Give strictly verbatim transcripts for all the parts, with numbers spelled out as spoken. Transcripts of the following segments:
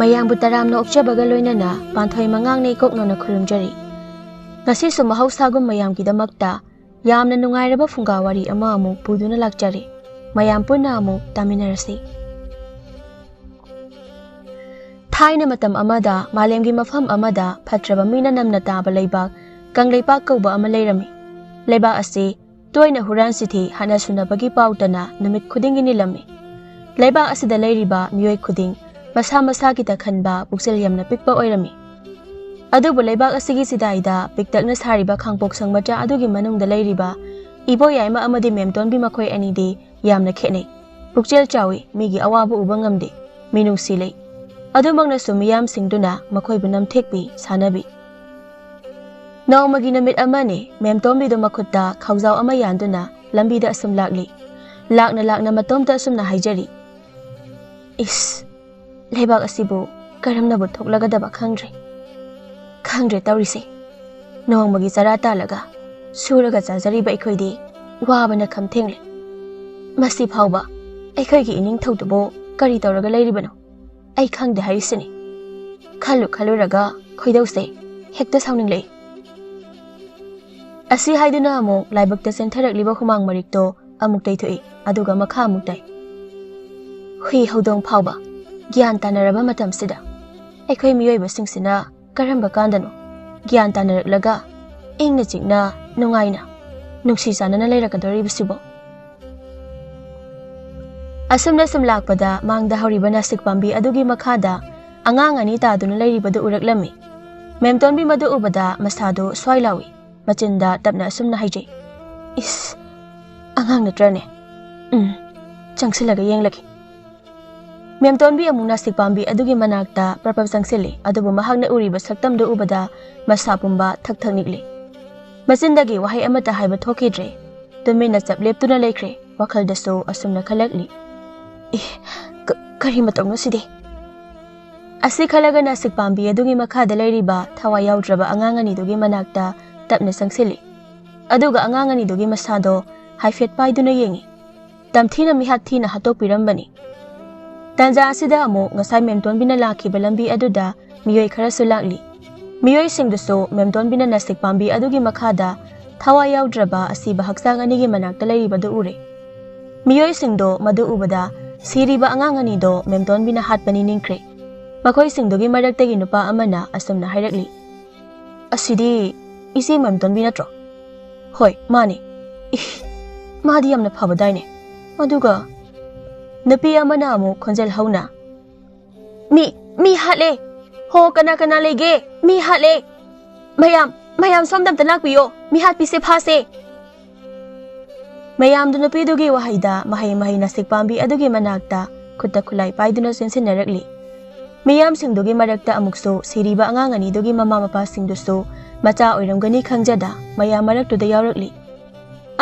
ꯃꯌꯥꯝꯕꯨ ꯇꯔꯥꯝꯅ ꯑꯣꯛꯆꯕꯒ ꯂꯣꯏꯅꯅ ꯄꯥꯟꯊꯣꯏ ꯃꯉꯥꯡꯅ ꯏꯀꯣꯛꯅꯅ ꯈꯨꯔꯨꯝꯖꯔꯤ꯫ ꯉꯁꯤꯁꯨ ꯃꯍꯧꯁꯥꯒꯨꯝ ꯃꯌꯥꯝꯒꯤꯗꯃꯛꯇ ꯌꯥꯝꯅ ꯅꯨꯡꯉꯥꯏꯔꯕ ꯐꯨꯡꯒꯥ ꯋꯥꯔꯤ ꯑꯃ ꯑꯃꯨꯛ ꯄꯨꯗꯨꯅ ꯂꯥꯛꯆꯔꯤ꯫ ꯃꯌꯥꯝ ꯄꯨꯟꯅ ꯑꯃꯨꯛ ꯇꯥꯃꯤꯟꯅꯔꯁꯤ꯫ ꯊꯥꯏꯅ ꯃꯇꯝ ꯑꯃꯗ ꯃꯥꯂꯦꯝꯒꯤ ꯃꯐꯝ ꯑꯃꯗ ꯐꯠꯇ꯭ꯔꯕ ꯃꯤꯅ ꯅꯝꯅ ꯇꯥꯕ ꯂꯩꯕꯥꯛ ꯀꯪꯂꯩꯄꯥꯛ ꯀꯧꯕ ꯑꯃ ꯂꯩꯔꯝꯃꯤ꯫ ꯂꯩꯕꯥꯛ ꯑꯁꯤ ꯇꯣꯏꯅ ꯍꯨꯔꯥꯟ ꯆꯤꯊꯤ ꯍꯥꯠꯅ ꯁꯨꯅꯕꯒꯤ ꯄꯥꯎꯇꯅ ꯅꯨꯃꯤꯠ ꯈꯨꯗꯤꯡꯒꯤ ꯅꯤꯜꯂꯝꯃꯤ꯫ ꯂꯩꯕꯥꯛ ꯑꯁꯤꯗ ꯂꯩꯔꯤꯕ ꯃꯤꯑꯣꯏ ꯈꯨꯗꯤꯡ ꯃꯁꯥ ꯃꯁꯥꯒꯤꯇ ꯈꯟꯕ ꯄꯨꯛꯆꯦꯜ ꯌꯥꯝꯅ ꯄꯤꯛꯄ ꯑꯣꯏꯔꯝꯃꯤ꯫ ꯑꯗꯨꯕꯨ ꯂꯩꯕꯥꯛ ꯑꯁꯤꯒꯤ ꯆꯤꯗꯥꯏꯗ ꯄꯤꯛꯇꯛꯅ ꯁꯥꯔꯤꯕ ꯈꯥꯡꯄꯣꯛꯁꯪ ꯃꯆꯥ ꯑꯗꯨꯒꯤ ꯃꯅꯨꯡꯗ ꯂꯩꯔꯤꯕ ꯏꯕꯣꯌꯥꯏꯃ ꯑꯃꯗꯤ ꯃꯦꯝꯇꯣꯟꯕꯤ ꯃꯈꯣꯏ ꯑꯅꯤꯗꯤ ꯌꯥꯝꯅ ꯈꯦꯠꯅꯩ꯫ ꯄꯨꯛꯆꯦꯜ ꯆꯥꯎꯏ, ꯃꯤꯒꯤ ꯑꯋꯥꯕ ꯎꯕ ꯉꯝꯗꯦ, ꯃꯤꯅꯨꯡꯁꯤ ꯂꯩ꯫ ꯑꯗꯨꯃꯛꯅꯁꯨ ꯃꯤꯌꯥꯝꯁꯤꯡꯗꯨꯅ ꯃꯈꯣꯏꯕꯨ ꯅꯝꯊꯦꯛꯄꯤ, ꯁꯥꯟꯅꯕꯤ꯫ ꯅꯣꯡꯃꯒꯤ ꯅꯨꯃꯤꯠ ꯑꯃꯅꯤ, ꯃꯦꯝꯇꯣꯝꯕꯤꯗꯨ ꯃꯈꯨꯠꯇ ꯈꯥꯎꯖꯥꯎ ꯑꯃ ꯌꯥꯟꯗꯨꯅ ꯂꯝꯕꯤꯗ ꯑꯁꯨꯝ ꯂꯥꯛꯂꯤ꯫ ꯂꯥꯛꯅ ꯂꯥꯛꯅ ꯃꯇꯣꯝꯇ ꯑꯁꯨꯝꯅ ꯍꯥꯏꯖꯔꯤ, "ꯏꯁ, ꯂꯩꯕꯥꯛ ꯑꯁꯤꯕꯨ ꯀꯔꯝꯅꯕꯨ ꯊꯣꯛꯂꯒꯗꯕ ꯈꯪꯗ꯭ꯔꯦ꯫ ꯈꯪꯗ꯭ꯔꯦ ꯇꯧꯔꯤꯁꯦ꯫ ꯅꯣꯡꯃꯒꯤ ꯆꯔꯥ ꯇꯥꯜꯂꯒ ꯁꯨꯔꯒ ꯆꯥꯖꯔꯤꯕ ꯑꯩꯈꯣꯏꯗꯤ ꯋꯥꯕꯅ ꯈꯝ ꯊꯦꯡꯂꯦ꯫ ꯃꯁꯤ ꯐꯥꯎꯕ ꯑꯩꯈꯣꯏꯒꯤ ꯏꯅꯤꯡꯊꯧꯗꯨꯕꯨ ꯀꯔꯤ ꯇꯧꯔꯒ ꯂꯩꯔꯤꯕꯅꯣ? ꯑꯩ ꯈꯪꯗꯦ ꯍꯥꯏꯔꯤꯁꯤꯅꯤ꯫ ꯈꯜꯂꯨ ꯈꯜꯂꯨꯔꯒ ꯈꯣꯏꯗꯧꯁꯦ ꯍꯦꯛꯇ ꯁꯥꯎꯅꯤꯡꯂꯛꯏ꯫" ꯑꯁꯤ ꯍꯥꯏꯗꯨꯅ ꯑꯃꯨꯛ ꯂꯥꯏꯕꯛꯇ ꯆꯦꯟꯊꯔꯛꯂꯤꯕ ꯍꯨꯃꯥꯡ ꯃꯔꯤꯛꯇꯣ ꯑꯃꯨꯛ ꯇꯩꯊꯣꯛꯏ, ꯑꯗꯨꯒ ꯃꯈꯥ ꯑꯃꯨꯛ ꯇꯥꯏ꯫ ꯍꯨꯏ ꯍꯧꯗꯣꯡ ꯐꯥꯎꯕ ꯒ꯭ꯌꯥꯟ ꯇꯥꯅꯔꯕ ꯃꯇꯝꯁꯤꯗ ꯑꯩꯈꯣꯏ ꯃꯤꯑꯣꯏꯕꯁꯤꯡꯁꯤꯅ ꯀꯔꯝꯕ ꯀꯥꯟꯗꯅꯣ ꯒ꯭ꯌꯥꯟ ꯇꯥꯅꯔꯛꯂꯒ ꯏꯪꯅ ꯆꯤꯛꯅ, ꯅꯨꯡꯉꯥꯏꯅ, ꯅꯨꯡꯁꯤ ꯆꯥꯟꯅꯅ ꯂꯩꯔꯛꯀꯗꯧꯔꯤꯕꯁꯤꯕꯣ? ꯑꯁꯨꯝꯅ ꯁꯨꯝ ꯂꯥꯛꯄꯗ ꯃꯥꯡꯗ ꯍꯧꯔꯤꯕ ꯅꯥꯁꯤꯛ ꯄꯥꯝꯕꯤ ꯑꯗꯨꯒꯤ ꯃꯈꯥꯗ ꯑꯉꯥꯡ ꯑꯅꯤ ꯇꯥꯗꯨꯅ ꯂꯩꯔꯤꯕꯗꯨ ꯎꯔꯛꯂꯝꯃꯤ꯫ ꯃꯦꯝꯇꯣꯟꯕꯤ ꯃꯗꯨ ꯎꯕꯗ ꯃꯁꯥꯗꯨ ꯁ꯭ꯋꯥꯏ ꯂꯥꯎꯏ꯫ ꯃꯆꯤꯟꯗ ꯇꯞꯅ ꯑꯁꯨꯝꯅ ꯍꯥꯏꯖꯩ, "ꯏꯁ, ꯑꯉꯥꯡ ꯅꯠꯇ꯭ꯔꯅꯦ? ꯎꯝ, ꯆꯪꯁꯤꯜꯂꯒ ꯌꯦꯡꯂꯒꯦ꯫" ꯃꯦꯝꯇꯣꯟꯕꯤ ꯑꯃꯨꯛ ꯅꯥꯁꯤꯛ ꯄꯥꯝꯕꯤ ꯑꯗꯨꯒꯤ ꯃꯅꯥꯛꯇ ꯄ꯭ꯔꯞ ꯄ꯭ꯔꯞ ꯆꯪꯁꯤꯜꯂꯤ, ꯑꯗꯨꯕꯨ ꯃꯍꯥꯛꯅ ꯎꯔꯤꯕ ꯁꯛꯇꯝꯗꯨ ꯎꯕꯗ ꯃꯁꯥ ꯄꯨꯝꯕ ꯊꯛ ꯊꯛ ꯅꯤꯛꯂꯤ꯫ ꯃꯆꯤꯟꯗꯒꯤ ꯋꯥꯍꯩ ꯑꯃꯠꯇ ꯍꯥꯏꯕ ꯊꯣꯛꯈꯤꯗ꯭ꯔꯦ꯫ ꯇꯨꯃꯤꯟꯅ ꯆꯞ ꯂꯦꯞꯇꯨꯅ ꯂꯩꯈ꯭ꯔꯦ꯫ ꯋꯥꯈꯜꯗꯁꯨ ꯑꯁꯨꯝꯅ ꯈꯜꯂꯛꯂꯤ, "ꯑꯦ, ꯀ-, ꯀꯔꯤ ꯃꯇꯧꯅꯣ ꯁꯤꯗꯤ?" ꯑꯁꯤ ꯈꯜꯂꯒ ꯅꯥꯁꯤꯛ ꯄꯥꯝꯕꯤ ꯑꯗꯨꯒꯤ ꯃꯈꯥꯗ ꯂꯩꯔꯤꯕ ꯊꯋꯥꯏ ꯌꯥꯎꯗ꯭ꯔꯕ ꯑꯉꯥꯡ ꯑꯅꯤꯗꯨꯒꯤ ꯃꯅꯥꯛꯇ ꯇꯞꯅ ꯆꯪꯁꯤꯜꯂꯤ꯫ ꯑꯗꯨꯒ ꯑꯉꯥꯡ ꯑꯅꯤꯗꯨꯒꯤ ꯃꯁꯥꯗꯣ ꯍꯥꯏꯐꯦꯠ ꯄꯥꯏꯗꯨꯅ ꯌꯦꯡꯉꯤ꯫ ꯇꯝꯊꯤꯅ ꯃꯤꯍꯥꯠ ꯊꯤꯅ ꯍꯥꯠꯇꯣꯛꯄꯤꯔꯝꯕꯅꯤ꯫ ꯇꯥꯟꯖꯥ ꯑꯁꯤꯗ ꯑꯃꯨꯛ ꯉꯁꯥꯏ ꯃꯦꯝꯇꯣꯟꯕꯤꯅ ꯂꯥꯛꯈꯤꯕ ꯂꯝꯕꯤ ꯑꯗꯨꯗ ꯃꯤꯑꯣꯏ ꯈꯔꯁꯨ ꯂꯥꯛꯂꯤ꯫ ꯃꯤꯑꯣꯏꯁꯤꯡꯗꯨꯁꯨ ꯃꯦꯝꯇꯣꯟꯕꯤꯅ ꯅꯥꯁꯤꯛ ꯄꯥꯝꯕꯤ ꯑꯗꯨꯒꯤ ꯃꯈꯥꯗ ꯊꯋꯥꯏ ꯌꯥꯎꯗ꯭ꯔꯕ ꯑꯁꯤꯕ ꯍꯛꯆꯥꯡ ꯑꯅꯤꯒꯤ ꯃꯅꯥꯛꯇ ꯂꯩꯔꯤꯕꯗꯨ ꯎꯔꯦ꯫ ꯃꯤꯑꯣꯏꯁꯤꯡꯗꯣ ꯃꯗꯨ ꯎꯕꯗ ꯁꯤꯔꯤꯕ ꯑꯉꯥꯡ ꯑꯅꯤꯗꯣ ꯃꯦꯝꯇꯣꯟꯕꯤꯅ ꯍꯥꯠꯄꯅꯤ ꯅꯤꯡꯈ꯭ꯔꯦ꯫ ꯃꯈꯣꯏꯁꯤꯡꯗꯨꯒꯤ ꯃꯔꯛꯇꯒꯤ ꯅꯨꯄꯥ ꯑꯃꯅ ꯑꯁꯨꯝꯅ ꯍꯥꯏꯔꯛꯂꯤ, "ꯑꯁꯤꯗꯤ ꯏꯆꯦ ꯃꯦꯝꯇꯣꯟꯕꯤ ꯅꯠꯇ꯭ꯔꯣ?" "ꯍꯣꯏ, ꯃꯥꯅꯤ꯫ ꯏꯍ, ꯃꯥꯗꯤ ꯌꯥꯝꯅ ꯐꯕꯗꯥꯏꯅꯦ꯫ ꯑꯗꯨꯒ," ꯅꯨꯄꯤ ꯑꯃꯅ ꯑꯃꯨꯛ ꯈꯣꯟꯖꯦꯜ ꯍꯧꯅ, "ꯃꯤ, ꯃꯤ ꯍꯥꯠꯂꯦ! ꯍꯣ, ꯀꯅꯥ ꯀꯅꯥ ꯂꯩꯒꯦ? ꯃꯤ ꯍꯥꯠꯂꯦ! ꯃꯌꯥꯝ, ꯃꯌꯥꯝ ꯁꯣꯝꯗ ꯑꯝꯇ ꯂꯥꯛꯄꯤꯌꯣ! ꯃꯤ ꯍꯥꯠꯄꯤꯁꯦ ꯐꯥꯁꯦ!" ꯃꯌꯥꯝꯗꯨ ꯅꯨꯄꯤꯗꯨꯒꯤ ꯋꯥꯍꯩꯗ ꯃꯍꯩ ꯃꯍꯩ ꯅꯥꯁꯤꯛ ꯄꯥꯝꯕꯤ ꯑꯗꯨꯒꯤ ꯃꯅꯥꯛꯇ ꯈꯨꯠꯇ ꯈꯨꯠꯂꯥꯏ ꯄꯥꯏꯗꯨꯅ ꯆꯦꯟꯁꯤꯟꯅꯔꯛꯂꯤ꯫ ꯃꯤꯌꯥꯝꯁꯤꯡꯗꯨꯒꯤ ꯃꯔꯛꯇ ꯑꯃꯨꯛꯁꯨ ꯁꯤꯔꯤꯕ ꯑꯉꯥꯡ ꯑꯅꯤꯗꯨꯒꯤ ꯃꯃꯥ ꯃꯄꯥꯁꯤꯡꯗꯨꯁꯨ ꯃꯆꯥ ꯑꯣꯏꯔꯝꯒꯅꯤ ꯈꯪꯖꯗ ꯃꯌꯥꯝ ꯃꯔꯛꯇꯨꯗ ꯌꯥꯎꯔꯛꯂꯤ꯫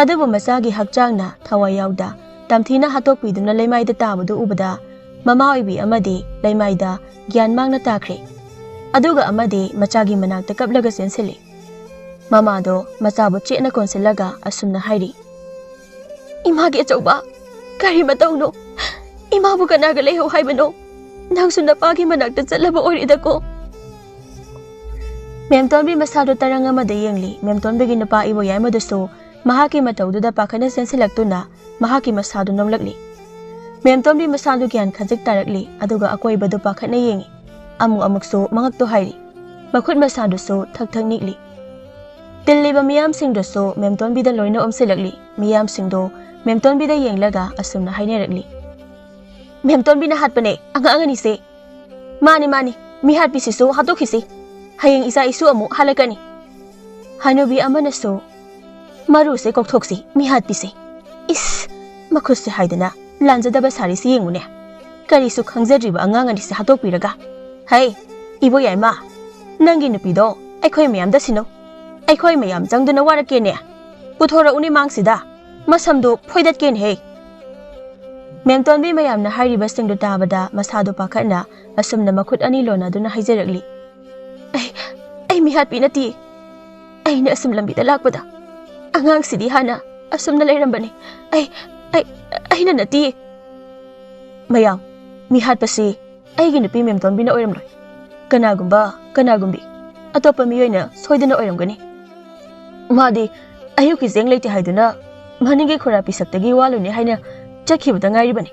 ꯑꯗꯨꯕꯨ ꯃꯆꯥꯒꯤ ꯍꯛꯆꯥꯡꯅ ꯊꯋꯥꯏ ꯌꯥꯎꯗ ꯇꯝꯊꯤꯅ ꯍꯥꯠꯇꯣꯛꯄꯤꯗꯨꯅ ꯂꯩꯃꯥꯏꯗ ꯇꯥꯕꯗꯨ ꯎꯕꯗ ꯃꯃꯥ ꯑꯣꯏꯕꯤ ꯑꯃꯗꯤ ꯂꯩꯃꯥꯏꯗ ꯒ꯭ꯌꯥꯟ ꯃꯥꯡꯅ ꯇꯥꯈ꯭ꯔꯦ꯫ ꯑꯗꯨꯒ ꯑꯃꯗꯤ ꯃꯆꯥꯒꯤ ꯃꯅꯥꯛꯇ ꯀꯞꯂꯒ ꯆꯦꯟꯁꯤꯜꯂꯤ꯫ ꯃꯃꯥꯗꯣ ꯃꯆꯥꯕꯨ ꯆꯦꯠꯅ ꯀꯣꯟꯁꯤꯜꯂꯒ ꯑꯁꯨꯝꯅ ꯍꯥꯏꯔꯤ, "ꯏꯃꯥꯒꯤ ꯑꯆꯧꯕ, ꯀꯔꯤ ꯃꯇꯧꯅꯣ? ꯏꯃꯥꯕꯨ ꯀꯅꯥꯒ ꯂꯩꯍꯧ ꯍꯥꯏꯕꯅꯣ? ꯅꯪꯁꯨ ꯅꯄꯥꯒꯤ ꯃꯅꯥꯛꯇ ꯆꯠꯂꯕ ꯑꯣꯏꯔꯦꯗꯀꯣ?" ꯃꯦꯝꯇꯣꯟꯕꯤ ꯃꯁꯥꯗꯨ ꯇꯔꯪ ꯑꯃꯗ ꯌꯦꯡꯂꯤ꯫ ꯃꯦꯝꯇꯣꯟꯕꯤꯒꯤ ꯅꯨꯄꯥ ꯏꯕꯣꯌꯥꯏꯃꯗꯨꯁꯨ ꯃꯍꯥꯛꯀꯤ ꯃꯇꯧꯗꯨꯗ ꯄꯥꯈꯠꯅ ꯆꯦꯟꯁꯤꯜꯂꯛꯇꯨꯅ ꯃꯍꯥꯛꯀꯤ ꯃꯁꯥꯗꯨ ꯅꯣꯝꯂꯛꯂꯤ꯫ ꯃꯦꯝꯇꯣꯟꯕꯤ ꯃꯁꯥꯗꯨ ꯒ꯭ꯌꯥꯟ ꯈꯖꯤꯛ ꯇꯥꯔꯛꯂꯤ, ꯑꯗꯨꯒ ꯑꯀꯣꯏꯕꯗꯨ ꯄꯥꯈꯠꯅ ꯌꯦꯡꯉꯤ꯫ ꯑꯃꯨꯛ ꯑꯃꯨꯛꯁꯨ ꯃꯉꯛꯇꯨ ꯍꯥꯏꯔꯤ꯫ ꯃꯈꯨꯠ ꯃꯁꯥꯗꯨꯁꯨ ꯊꯛ ꯊꯛ ꯅꯤꯛꯂꯤ꯫ ꯇꯤꯜꯂꯤꯕ ꯃꯤꯌꯥꯝꯁꯤꯡꯗꯨꯁꯨ ꯃꯦꯝꯇꯣꯟꯕꯤꯗ ꯂꯣꯏꯅ ꯑꯣꯝꯁꯤꯜꯂꯛꯂꯤ꯫ ꯃꯤꯌꯥꯝꯁꯤꯡꯗꯣ ꯃꯦꯝꯇꯣꯟꯕꯤꯗ ꯌꯦꯡꯂꯒ ꯑꯁꯨꯝꯅ ꯍꯥꯏꯅꯔꯛꯂꯤ, "ꯃꯦꯝꯇꯣꯟꯕꯤꯅ ꯍꯥꯠꯄꯅꯦ ꯑꯉꯥꯡ ꯑꯅꯤꯁꯦ꯫ ꯃꯥꯅꯤ, ꯃꯥꯅꯤ, ꯃꯤ ꯍꯥꯠꯄꯤꯁꯤꯁꯨ ꯍꯥꯠꯇꯣꯛꯈꯤꯁꯤ꯫ ꯍꯌꯦꯡ ꯏꯆꯥ ꯏꯁꯨ ꯑꯃꯨꯛ ꯍꯜꯂꯛꯀꯅꯤ꯫" ꯍꯅꯨꯕꯤ ꯑꯃꯅꯁꯨ, "ꯃꯔꯨꯁꯦ ꯀꯣꯛꯊꯣꯛꯁꯤ, ꯃꯤ ꯍꯥꯠꯄꯤꯁꯦ꯫ ꯏꯁ, ꯃꯈꯨꯠꯁꯦ ꯍꯥꯏꯗꯅ ꯂꯥꯟꯖꯗꯕ ꯁꯥꯔꯤꯁꯤ ꯌꯦꯡꯉꯨꯅꯦ꯫ ꯀꯔꯤꯁꯨ ꯈꯪꯖꯗ꯭ꯔꯤꯕ ꯑꯉꯥꯡ ꯑꯅꯤꯁꯦ ꯍꯥꯠꯇꯣꯛꯄꯤꯔꯒ꯫ ꯍꯩ, ꯏꯕꯣꯌꯥꯏꯃ, ꯅꯪꯒꯤ ꯅꯨꯄꯤꯗꯣ ꯑꯩꯈꯣꯏ ꯃꯌꯥꯝꯗ ꯁꯤꯟꯅꯧ꯫ ꯑꯩꯈꯣꯏ ꯃꯌꯥꯝ ꯆꯪꯗꯨꯅ ꯋꯥꯔꯛꯀꯦꯅꯦ꯫ ꯄꯨꯊꯣꯔꯛꯎꯅꯦ ꯃꯥꯡꯁꯤꯗ꯫ ꯃꯁꯝꯗꯨ ꯐꯣꯏꯗꯠꯀꯦꯅꯦꯍꯦ꯫" ꯃꯦꯝꯇꯣꯟꯕꯤ ꯃꯌꯥꯝꯅ ꯍꯥꯏꯔꯤꯕꯁꯤꯡꯗꯨ ꯇꯥꯕꯗ ꯃꯁꯥꯗꯨ ꯄꯥꯈꯠꯅ ꯑꯁꯨꯝꯅ ꯃꯈꯨꯠ ꯑꯅꯤ ꯂꯣꯟꯅꯗꯨꯅ ꯍꯥꯏꯖꯔꯛꯂꯤ, "ꯑꯩ, ꯑꯩ ꯃꯤꯍꯥꯠꯄꯤ ꯅꯠꯇꯦ꯫ ꯑꯩꯅ ꯑꯁꯨꯝ ꯂꯝꯕꯤꯗ ꯂꯥꯛꯄꯗ ꯑꯉꯥꯡꯁꯤꯗꯤ ꯍꯥꯟꯅ ꯑꯁꯨꯝꯅ ꯂꯩꯔꯝꯕꯅꯤ꯫ ꯑꯩ, ꯑꯩ, ꯑꯩꯅ ꯅꯠꯇꯦ꯫" ꯃꯌꯥꯝ, ꯃꯤꯍꯥꯠꯄꯁꯤ ꯑꯩꯒꯤ ꯅꯨꯄꯤ ꯃꯦꯝꯇꯣꯟꯕꯤꯅ ꯑꯣꯏꯔꯝꯂꯣꯏ꯫ ꯀꯅꯥꯒꯨꯝꯕ, ꯀꯅꯥꯒꯨꯝꯕꯤ ꯑꯇꯣꯞꯄ ꯃꯤꯑꯣꯏꯅ ꯁꯣꯏꯗꯅ ꯑꯣꯏꯔꯝꯒꯅꯤ꯫ ꯃꯥꯗꯤ ꯑꯌꯨꯛꯀꯤ ꯆꯦꯡ ꯂꯩꯇꯦ ꯍꯥꯏꯗꯨꯅ ꯃꯅꯤꯡꯒꯤ ꯈꯨꯔꯥ ꯄꯤꯁꯛꯇꯒꯤ ꯋꯥꯂꯨꯅꯤ ꯍꯥꯏꯅ ꯆꯠꯈꯤꯕꯗ ꯉꯥꯏꯔꯤꯕꯅꯤ꯫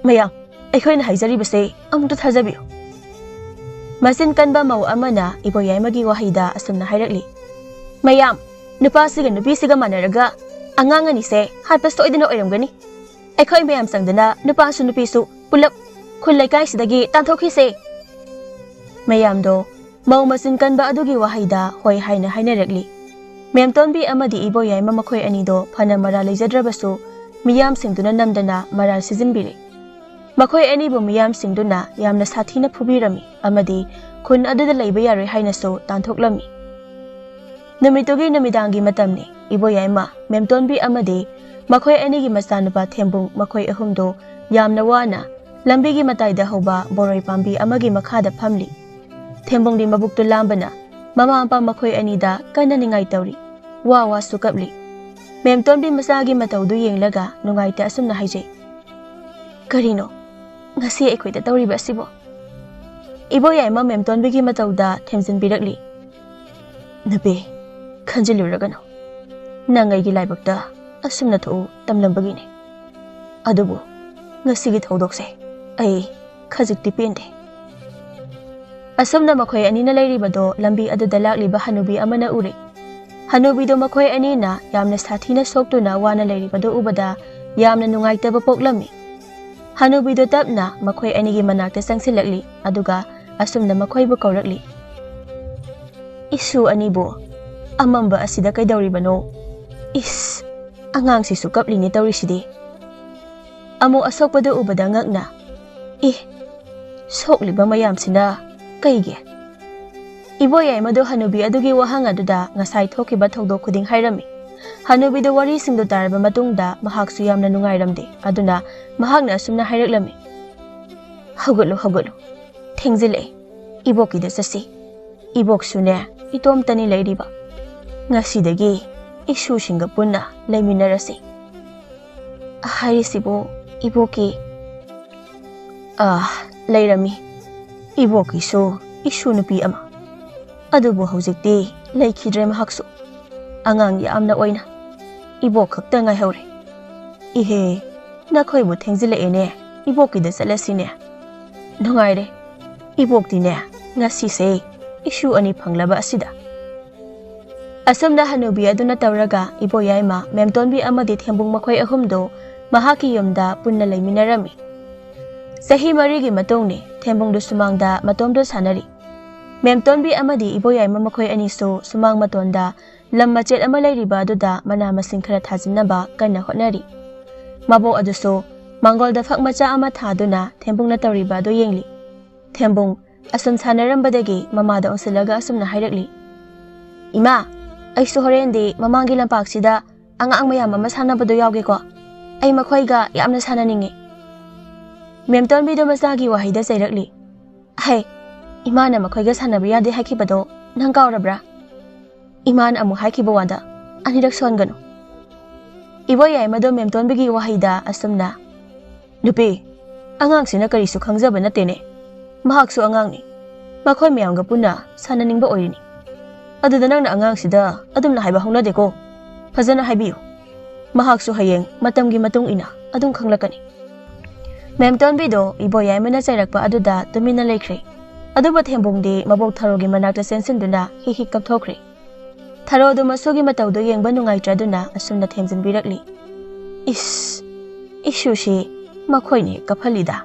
ꯃꯌꯥꯝ, ꯑꯩꯈꯣꯏꯅ ꯍꯥꯏꯖꯔꯤꯕꯁꯦ ꯑꯃꯨꯛꯇ ꯊꯥꯖꯕꯤꯌꯨ꯫ ꯃꯆꯤꯟ ꯀꯟꯕ ꯃꯧ ꯑꯃꯅ ꯏꯕꯣꯌꯥꯏꯃꯒꯤ ꯋꯥꯍꯩꯗ ꯑꯁꯨꯝꯅ ꯍꯥꯏꯔꯛꯂꯤ, "ꯃꯌꯥꯝ, ꯅꯨꯄꯥꯁꯤꯒ ꯅꯨꯄꯤꯁꯤꯒ ꯃꯥꯟꯅꯔꯒ ꯑꯉꯥꯡ ꯑꯅꯤꯁꯦ ꯍꯥꯠꯄ ꯁꯣꯏꯗꯅ ꯑꯣꯏꯔꯝꯒꯅꯤ꯫ ꯑꯩꯈꯣꯏ ꯃꯌꯥꯝ ꯆꯪꯗꯅ ꯅꯨꯄꯥꯁꯨ ꯅꯨꯄꯤꯁꯨ ꯄꯨꯂꯞ ꯈꯨꯜ ꯂꯩꯀꯥꯏꯁꯤꯗꯒꯤ ꯇꯥꯟꯊꯣꯛꯈꯤꯁꯦ"꯫ ꯃꯌꯥꯝꯗꯣ ꯃꯧ ꯃꯆꯤꯟ ꯀꯟꯕ ꯑꯗꯨꯒꯤ ꯋꯥꯍꯩꯗ ꯍꯣꯏ ꯍꯥꯏꯅ ꯍꯥꯏꯅꯔꯛꯂꯤ꯫ ꯃꯦꯝꯇꯣꯟꯕꯤ ꯑꯃꯗꯤ ꯏꯕꯣꯌꯥꯏꯃ ꯃꯈꯣꯏ ꯑꯅꯤꯗꯣ ꯐꯅ ꯃꯔꯥꯜ ꯂꯩꯖꯗ꯭ꯔꯕꯁꯨ ꯃꯤꯌꯥꯝꯁꯤꯡꯗꯨꯅ ꯅꯝꯗꯅ ꯃꯔꯥꯜ ꯁꯤꯖꯤꯟꯕꯤꯔꯦ꯫ ꯃꯈꯣꯏ ꯑꯅꯤꯕꯨ ꯃꯤꯌꯥꯝꯁꯤꯡꯗꯨꯅ ꯌꯥꯝꯅ ꯁꯥꯊꯤꯅ ꯐꯨꯕꯤꯔꯝꯃꯤ ꯑꯃꯗꯤ ꯈꯨꯟ ꯑꯗꯨꯗ ꯂꯩꯕ ꯌꯥꯔꯣꯏ ꯍꯥꯏꯅꯁꯨ ꯇꯥꯟꯊꯣꯛꯂꯝꯃꯤ꯫ ꯅꯨꯃꯤꯠꯇꯨꯒꯤ ꯅꯨꯃꯤꯗꯥꯡꯒꯤ ꯃꯇꯝꯅꯤ꯫ ꯏꯕꯣꯌꯥꯏꯃ, ꯃꯦꯝꯇꯣꯟꯕꯤ ꯑꯃꯗꯤ ꯃꯈꯣꯏ ꯑꯅꯤꯒꯤ ꯃꯆꯥꯅꯨꯄꯥ ꯊꯦꯝꯕꯨꯡ ꯃꯈꯣꯏ ꯑꯍꯨꯝꯗꯣ ꯌꯥꯝꯅ ꯋꯥꯅ ꯂꯝꯕꯤꯒꯤ ꯃꯇꯥꯏꯗ ꯍꯧꯕ ꯕꯣꯔꯣꯏ ꯄꯥꯝꯕꯤ ꯑꯃꯒꯤ ꯃꯈꯥꯗ ꯐꯝꯂꯤ꯫ ꯊꯦꯝꯕꯨꯡꯗꯤ ꯃꯕꯨꯛꯇꯨ ꯂꯥꯝꯕꯅ ꯃꯃꯥ ꯃꯄꯥ ꯃꯈꯣꯏ ꯑꯅꯤꯗ ꯀꯟꯅ ꯅꯤꯡꯉꯥꯏ ꯇꯧꯔꯤ꯫ ꯋꯥ ꯋꯥꯁꯨ ꯀꯞꯂꯤ꯫ ꯃꯦꯝꯇꯣꯟꯕꯤ ꯃꯆꯥꯒꯤ ꯃꯇꯧꯗꯨ ꯌꯦꯡꯂꯒ ꯅꯨꯡꯉꯥꯏꯇ ꯑꯁꯨꯝꯅ ꯍꯥꯏꯖꯩ, "ꯀꯔꯤꯅꯣ ꯉꯁꯤ ꯑꯩꯈꯣꯏꯗ ꯇꯧꯔꯤꯕ ꯑꯁꯤꯕꯣ?" ꯏꯕꯣꯌꯥꯏꯃ ꯃꯦꯝꯇꯣꯟꯕꯤꯒꯤ ꯃꯇꯧꯗ ꯊꯦꯝꯖꯤꯟꯕꯤꯔꯛꯂꯤ꯫ "ꯅꯨꯄꯤ, ꯈꯟꯖꯤꯜꯂꯨꯔꯒꯅꯨ꯫ ꯅꯪ ꯑꯩꯒꯤ ꯂꯥꯏꯕꯛꯇ ꯑꯁꯨꯝꯅ ꯊꯣꯛꯎ ꯇꯝꯂꯝꯕꯒꯤꯅꯤ꯫ ꯑꯗꯨꯕꯨ ꯉꯁꯤꯒꯤ ꯊꯧꯗꯣꯛꯁꯦ ꯑꯩ ꯈꯖꯤꯛꯇꯤ ꯄꯦꯟꯗꯦ"꯫ ꯑꯁꯨꯝꯅ ꯃꯈꯣꯏ ꯑꯅꯤꯅ ꯂꯩꯔꯤꯕꯗꯣ ꯂꯝꯕꯤ ꯑꯗꯨꯗ ꯂꯥꯛꯂꯤꯕ ꯍꯅꯨꯕꯤ ꯑꯃꯅ ꯎꯔꯦ꯫ ꯍꯅꯨꯕꯤꯗꯣ ꯃꯈꯣꯏ ꯑꯅꯤꯅ ꯌꯥꯝꯅ ꯁꯥꯊꯤꯅ ꯁꯣꯛꯇꯨꯅ ꯋꯥꯅ ꯂꯩꯔꯤꯕꯗꯨ ꯎꯕꯗ ꯌꯥꯝꯅ ꯅꯨꯡꯉꯥꯏꯇꯕ ꯄꯣꯛꯂꯝꯃꯤ꯫ ꯍꯅꯨꯕꯤꯗꯣ ꯇꯞꯅ ꯃꯈꯣꯏ ꯑꯅꯤꯒꯤ ꯃꯅꯥꯛꯇ ꯆꯪꯁꯤꯜꯂꯛꯂꯤ, ꯑꯗꯨꯒ ꯑꯁꯨꯝꯅ ꯃꯈꯣꯏꯕꯨ ꯀꯧꯔꯛꯂꯤ, "ꯏꯁꯨ ꯑꯅꯤꯕꯨ ꯑꯃꯝꯕ ꯑꯁꯤꯗ ꯀꯩꯗꯧꯔꯤꯕꯅꯣ? ꯏꯁ, ꯑꯉꯥꯡꯁꯤꯁꯨ ꯀꯞꯂꯤꯅꯦ ꯇꯧꯔꯤꯁꯤꯗꯤ"꯫ ꯑꯃꯨꯛ ꯑꯁꯣꯛꯄꯗꯨ ꯎꯕꯗ ꯉꯛꯅ, "ꯏ, ꯁꯣꯛꯂꯤꯕ ꯃꯌꯥꯝꯁꯤꯅ ꯀꯩꯒꯤ?" ꯏꯕꯣꯌꯥꯏꯃꯗꯨ ꯍꯅꯨꯕꯤ ꯑꯗꯨꯒꯤ ꯋꯥꯍꯪ ꯑꯗꯨꯗ ꯉꯁꯥꯏ ꯊꯣꯛꯈꯤꯕ ꯊꯧꯗꯣꯛ ꯈꯨꯗꯤꯡ ꯍꯥꯏꯔꯝꯃꯤ꯫ ꯍꯅꯨꯕꯤꯗꯨ ꯋꯥꯔꯤꯁꯤꯡꯗꯨ ꯇꯥꯔꯕ ꯃꯇꯨꯡꯗ ꯃꯍꯥꯛꯁꯨ ꯌꯥꯝꯅ ꯅꯨꯡꯉꯥꯏꯔꯝꯗꯦ꯫ ꯑꯗꯨꯅ ꯃꯍꯥꯛꯅ ꯑꯁꯨꯝꯅ ꯍꯥꯏꯔꯛꯂꯝꯃꯤ, "ꯍꯧꯒꯠꯂꯨ, ꯍꯧꯒꯠꯂꯨ, ꯊꯦꯡꯖꯤꯜꯂꯛꯑꯦ, ꯏꯕꯣꯛꯀꯤꯗ ꯆꯠꯁꯤ꯫ ꯏꯕꯣꯛꯁꯨꯅꯦ ꯏꯇꯣꯝꯇꯅꯤ ꯂꯩꯔꯤꯕ꯫ ꯉꯁꯤꯗꯒꯤ ꯏꯁꯨꯁꯤꯡꯒ ꯄꯨꯟꯅ ꯂꯩꯃꯤꯟꯅꯔꯁꯤ"꯫ ꯍꯥꯏꯔꯤꯁꯤꯕꯨ ꯏꯕꯣꯛꯀꯤ ꯑꯥ, ꯂꯩꯔꯝꯃꯤ꯫ ꯏꯕꯣꯛꯀꯤꯁꯨ ꯏꯁꯨ ꯅꯨꯄꯤ ꯑꯃ꯫ ꯑꯗꯨꯕꯨ ꯍꯧꯖꯤꯛꯇꯤ ꯂꯩꯈꯤꯗ꯭ꯔꯦ ꯃꯍꯥꯛꯁꯨ꯫ ꯑꯉꯥꯡ ꯌꯥꯝꯅ ꯑꯣꯏꯅ ꯏꯕꯣꯛ ꯈꯛꯇ ꯉꯥꯏꯍꯧꯔꯦ꯫ ꯏꯍꯦ, ꯅꯈꯣꯏꯕꯨ ꯊꯦꯡꯖꯤꯜꯂꯛꯑꯦꯅꯦ, ꯏꯕꯣꯛꯀꯤꯗ ꯆꯠꯂꯁꯤꯅꯦ꯫ ꯅꯨꯡꯉꯥꯏꯔꯦ, ꯏꯕꯣꯛꯇꯤꯅꯦ ꯉꯁꯤꯁꯦ ꯏꯁꯨ ꯑꯅꯤ ꯐꯪꯂꯕ ꯑꯁꯤꯗ꯫ ꯑꯁꯨꯝꯅ ꯍꯅꯨꯕꯤ ꯑꯗꯨꯅ ꯇꯧꯔꯒ ꯏꯕꯣꯌꯥꯏꯃ, ꯃꯦꯝꯇꯣꯟꯕꯤ ꯑꯃꯗꯤ ꯊꯦꯝꯕꯨꯡ ꯃꯈꯣꯏ ꯑꯍꯨꯝꯗꯨ ꯃꯍꯥꯛꯀꯤ ꯌꯨꯝꯗ ꯄꯨꯟꯅ ꯂꯩꯃꯤꯟꯅꯔꯝꯃꯤ꯫ ꯆꯍꯤ ꯃꯔꯤꯒꯤ ꯃꯇꯨꯡꯅꯤ, ꯊꯦꯝꯕꯨꯡꯗꯨ ꯁꯨꯃꯥꯡꯗ ꯃꯇꯣꯝꯗ ꯁꯥꯟꯅꯔꯤ꯫ ꯃꯦꯝꯇꯣꯟꯕꯤ ꯑꯃꯗꯤ ꯏꯕꯣꯌꯥꯏꯃ ꯃꯈꯣꯏ ꯑꯅꯤꯁꯨ ꯁꯨꯃꯥꯡ ꯃꯇꯣꯟꯗ ꯂꯝ ꯃꯆꯦꯠ ꯑꯃ ꯂꯩꯔꯤꯕ ꯑꯗꯨꯗ ꯃꯅꯥ ꯃꯁꯤꯡ ꯈꯔ ꯊꯥꯖꯤꯟꯅꯕ ꯀꯟꯅ ꯍꯣꯠꯅꯔꯤ꯫ ꯃꯕꯣꯛ ꯑꯗꯨꯁꯨ ꯃꯥꯡꯒꯣꯜꯗ ꯐꯛ ꯃꯆꯥ ꯑꯃ ꯊꯥꯗꯨꯅ ꯊꯦꯝꯕꯨꯡꯅ ꯇꯧꯔꯤꯕ ꯑꯗꯨ ꯌꯦꯡꯂꯤ꯫ ꯊꯦꯝꯕꯨꯡ ꯑꯁꯨꯝ ꯁꯥꯟꯅꯔꯝꯕꯗꯒꯤ ꯃꯃꯥꯗ ꯑꯣꯟꯁꯤꯜꯂꯒ ꯑꯁꯨꯝꯅ ꯍꯥꯏꯔꯛꯂꯤ, "ꯏꯃꯥ, ꯑꯩꯁꯨ ꯍꯣꯔꯦꯟꯗꯤ ꯃꯃꯥꯡꯒꯤ ꯂꯝꯄꯥꯛꯁꯤꯗ ꯑꯉꯥꯡ ꯃꯌꯥꯝ ꯑꯃ ꯁꯥꯟꯅꯕꯗꯣ ꯌꯥꯎꯒꯦꯀꯣ꯫ ꯑꯩ ꯃꯈꯣꯏꯒ ꯌꯥꯝꯅ ꯁꯥꯟꯅꯅꯤꯡꯉꯤ꯫" ꯃꯦꯝꯇꯣꯟꯕꯤꯗꯣ ꯃꯆꯥꯒꯤ ꯋꯥꯍꯩꯗ ꯆꯩꯔꯛꯂꯤ꯫ "ꯍꯩ, ꯏꯃꯥꯅ ꯃꯈꯣꯏꯒ ꯁꯥꯟꯅꯕ ꯌꯥꯗꯦ ꯍꯥꯏꯈꯤꯕꯗꯣ ꯅꯪ ꯀꯥꯎꯔꯕ꯭ꯔꯥ? ꯏꯃꯥꯅ ꯑꯃꯨꯛ ꯍꯥꯏꯈꯤꯕ ꯋꯥꯗ ꯑꯅꯤꯔꯛ ꯁꯣꯟꯒꯅꯨ꯫" ꯏꯕꯣꯌꯥꯏꯃꯗꯣ ꯃꯦꯝꯇꯣꯟꯕꯤꯒꯤ ꯋꯥꯍꯩꯗ ꯑꯁꯨꯝꯅ, "ꯅꯨꯄꯤ, ꯑꯉꯥꯡꯁꯤꯅ ꯀꯔꯤꯁꯨ ꯈꯪꯖꯕ ꯅꯠꯇꯦꯅꯦ꯫ ꯃꯍꯥꯛꯁꯨ ꯑꯉꯥꯡꯅꯤ꯫ ꯃꯈꯣꯏ ꯃꯌꯥꯝꯒ ꯄꯨꯟꯅ ꯁꯥꯟꯅꯅꯤꯡꯕ ꯑꯣꯏꯔꯤꯅꯤ꯫ ꯑꯗꯨꯗ ꯅꯪꯅ ꯑꯉꯥꯡꯁꯤꯗ ꯑꯗꯨꯝꯅ ꯍꯥꯏꯕ ꯍꯧꯅꯗꯦꯀꯣ꯫ ꯐꯖꯅ ꯍꯥꯏꯕꯤꯌꯨ꯫ ꯃꯍꯥꯛꯁꯨ ꯍꯌꯦꯡ ꯃꯇꯝꯒꯤ ꯃꯇꯨꯡ ꯏꯟꯅ ꯑꯗꯨꯝ ꯈꯪꯂꯛꯀꯅꯤ꯫" ꯃꯦꯝꯇꯣꯟꯕꯤꯗꯣ ꯏꯕꯣꯌꯥꯏꯃꯅ ꯆꯩꯔꯛꯄ ꯑꯗꯨꯗ ꯇꯨꯃꯤꯟꯅ ꯂꯩꯈ꯭ꯔꯦ꯫ ꯑꯗꯨꯕꯨ ꯊꯦꯝꯕꯨꯡꯗꯤ ꯃꯕꯣꯛ ꯊꯔꯣꯒꯤ ꯃꯅꯥꯛꯇ ꯆꯦꯟꯁꯤꯟꯗꯨꯅ ꯍꯤꯛ ꯍꯤꯛ ꯀꯞꯊꯣꯛꯈ꯭ꯔꯦ꯫ ꯊꯔꯣꯗꯨ ꯃꯁꯨꯒꯤ ꯃꯇꯧꯗꯨ ꯌꯦꯡꯕ ꯅꯨꯡꯉꯥꯏꯇ꯭ꯔꯗꯨꯅ ꯑꯁꯨꯝꯅ ꯊꯦꯝꯖꯤꯟꯕꯤꯔꯛꯂꯤ꯫ "ꯏꯁ, ꯏꯁꯨꯁꯤ ꯃꯈꯣꯏꯅ ꯍꯦꯛ ꯀꯞꯍꯜꯂꯤꯗ꯫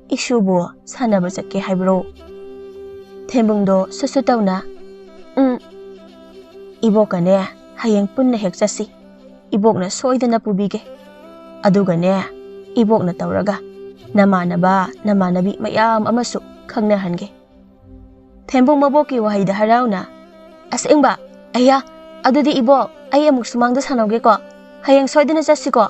ꯏꯁꯨꯕꯨ ꯁꯥꯟꯅꯕ ꯆꯠꯀꯦ ꯍꯥꯏꯕ꯭ꯔꯣ?" ꯊꯦꯝꯕꯨꯡꯗꯣ ꯁꯨꯠ ꯁꯨꯠ ꯇꯧꯅ, "ꯎꯝ, ꯏꯕꯣꯛꯀꯅꯦ ꯍꯌꯦꯡ ꯄꯨꯟꯅ ꯍꯦꯛ ꯆꯠꯁꯤ꯫ ꯏꯕꯣꯛꯅ ꯁꯣꯏꯗꯅ ꯄꯨꯕꯤꯒꯦ꯫ ꯑꯗꯨꯒꯅꯦ, ꯏꯕꯣꯛꯅ ꯇꯧꯔꯒ ꯅꯃꯥꯟꯅꯕ, ꯅꯃꯥꯟꯅꯕꯤ ꯃꯌꯥꯝ ꯑꯃꯁꯨ ꯈꯪꯅꯍꯟꯒꯦ꯫" ꯊꯦꯝꯕꯨꯡ ꯃꯕꯣꯛꯀꯤ ꯋꯥꯍꯩꯗ ꯍꯔꯥꯎꯅ, "ꯑꯁꯦꯡꯕ? ꯑꯌꯥ, ꯑꯗꯨꯗꯤ ꯏꯕꯣꯛ, ꯑꯩ ꯑꯃꯨꯛ ꯁꯨꯃꯥꯡꯗ ꯁꯥꯟꯅꯧꯒꯦꯀꯣ꯫ ꯍꯌꯦꯡ ꯁꯣꯏꯗꯅ ꯆꯠꯁꯤꯀꯣ꯫"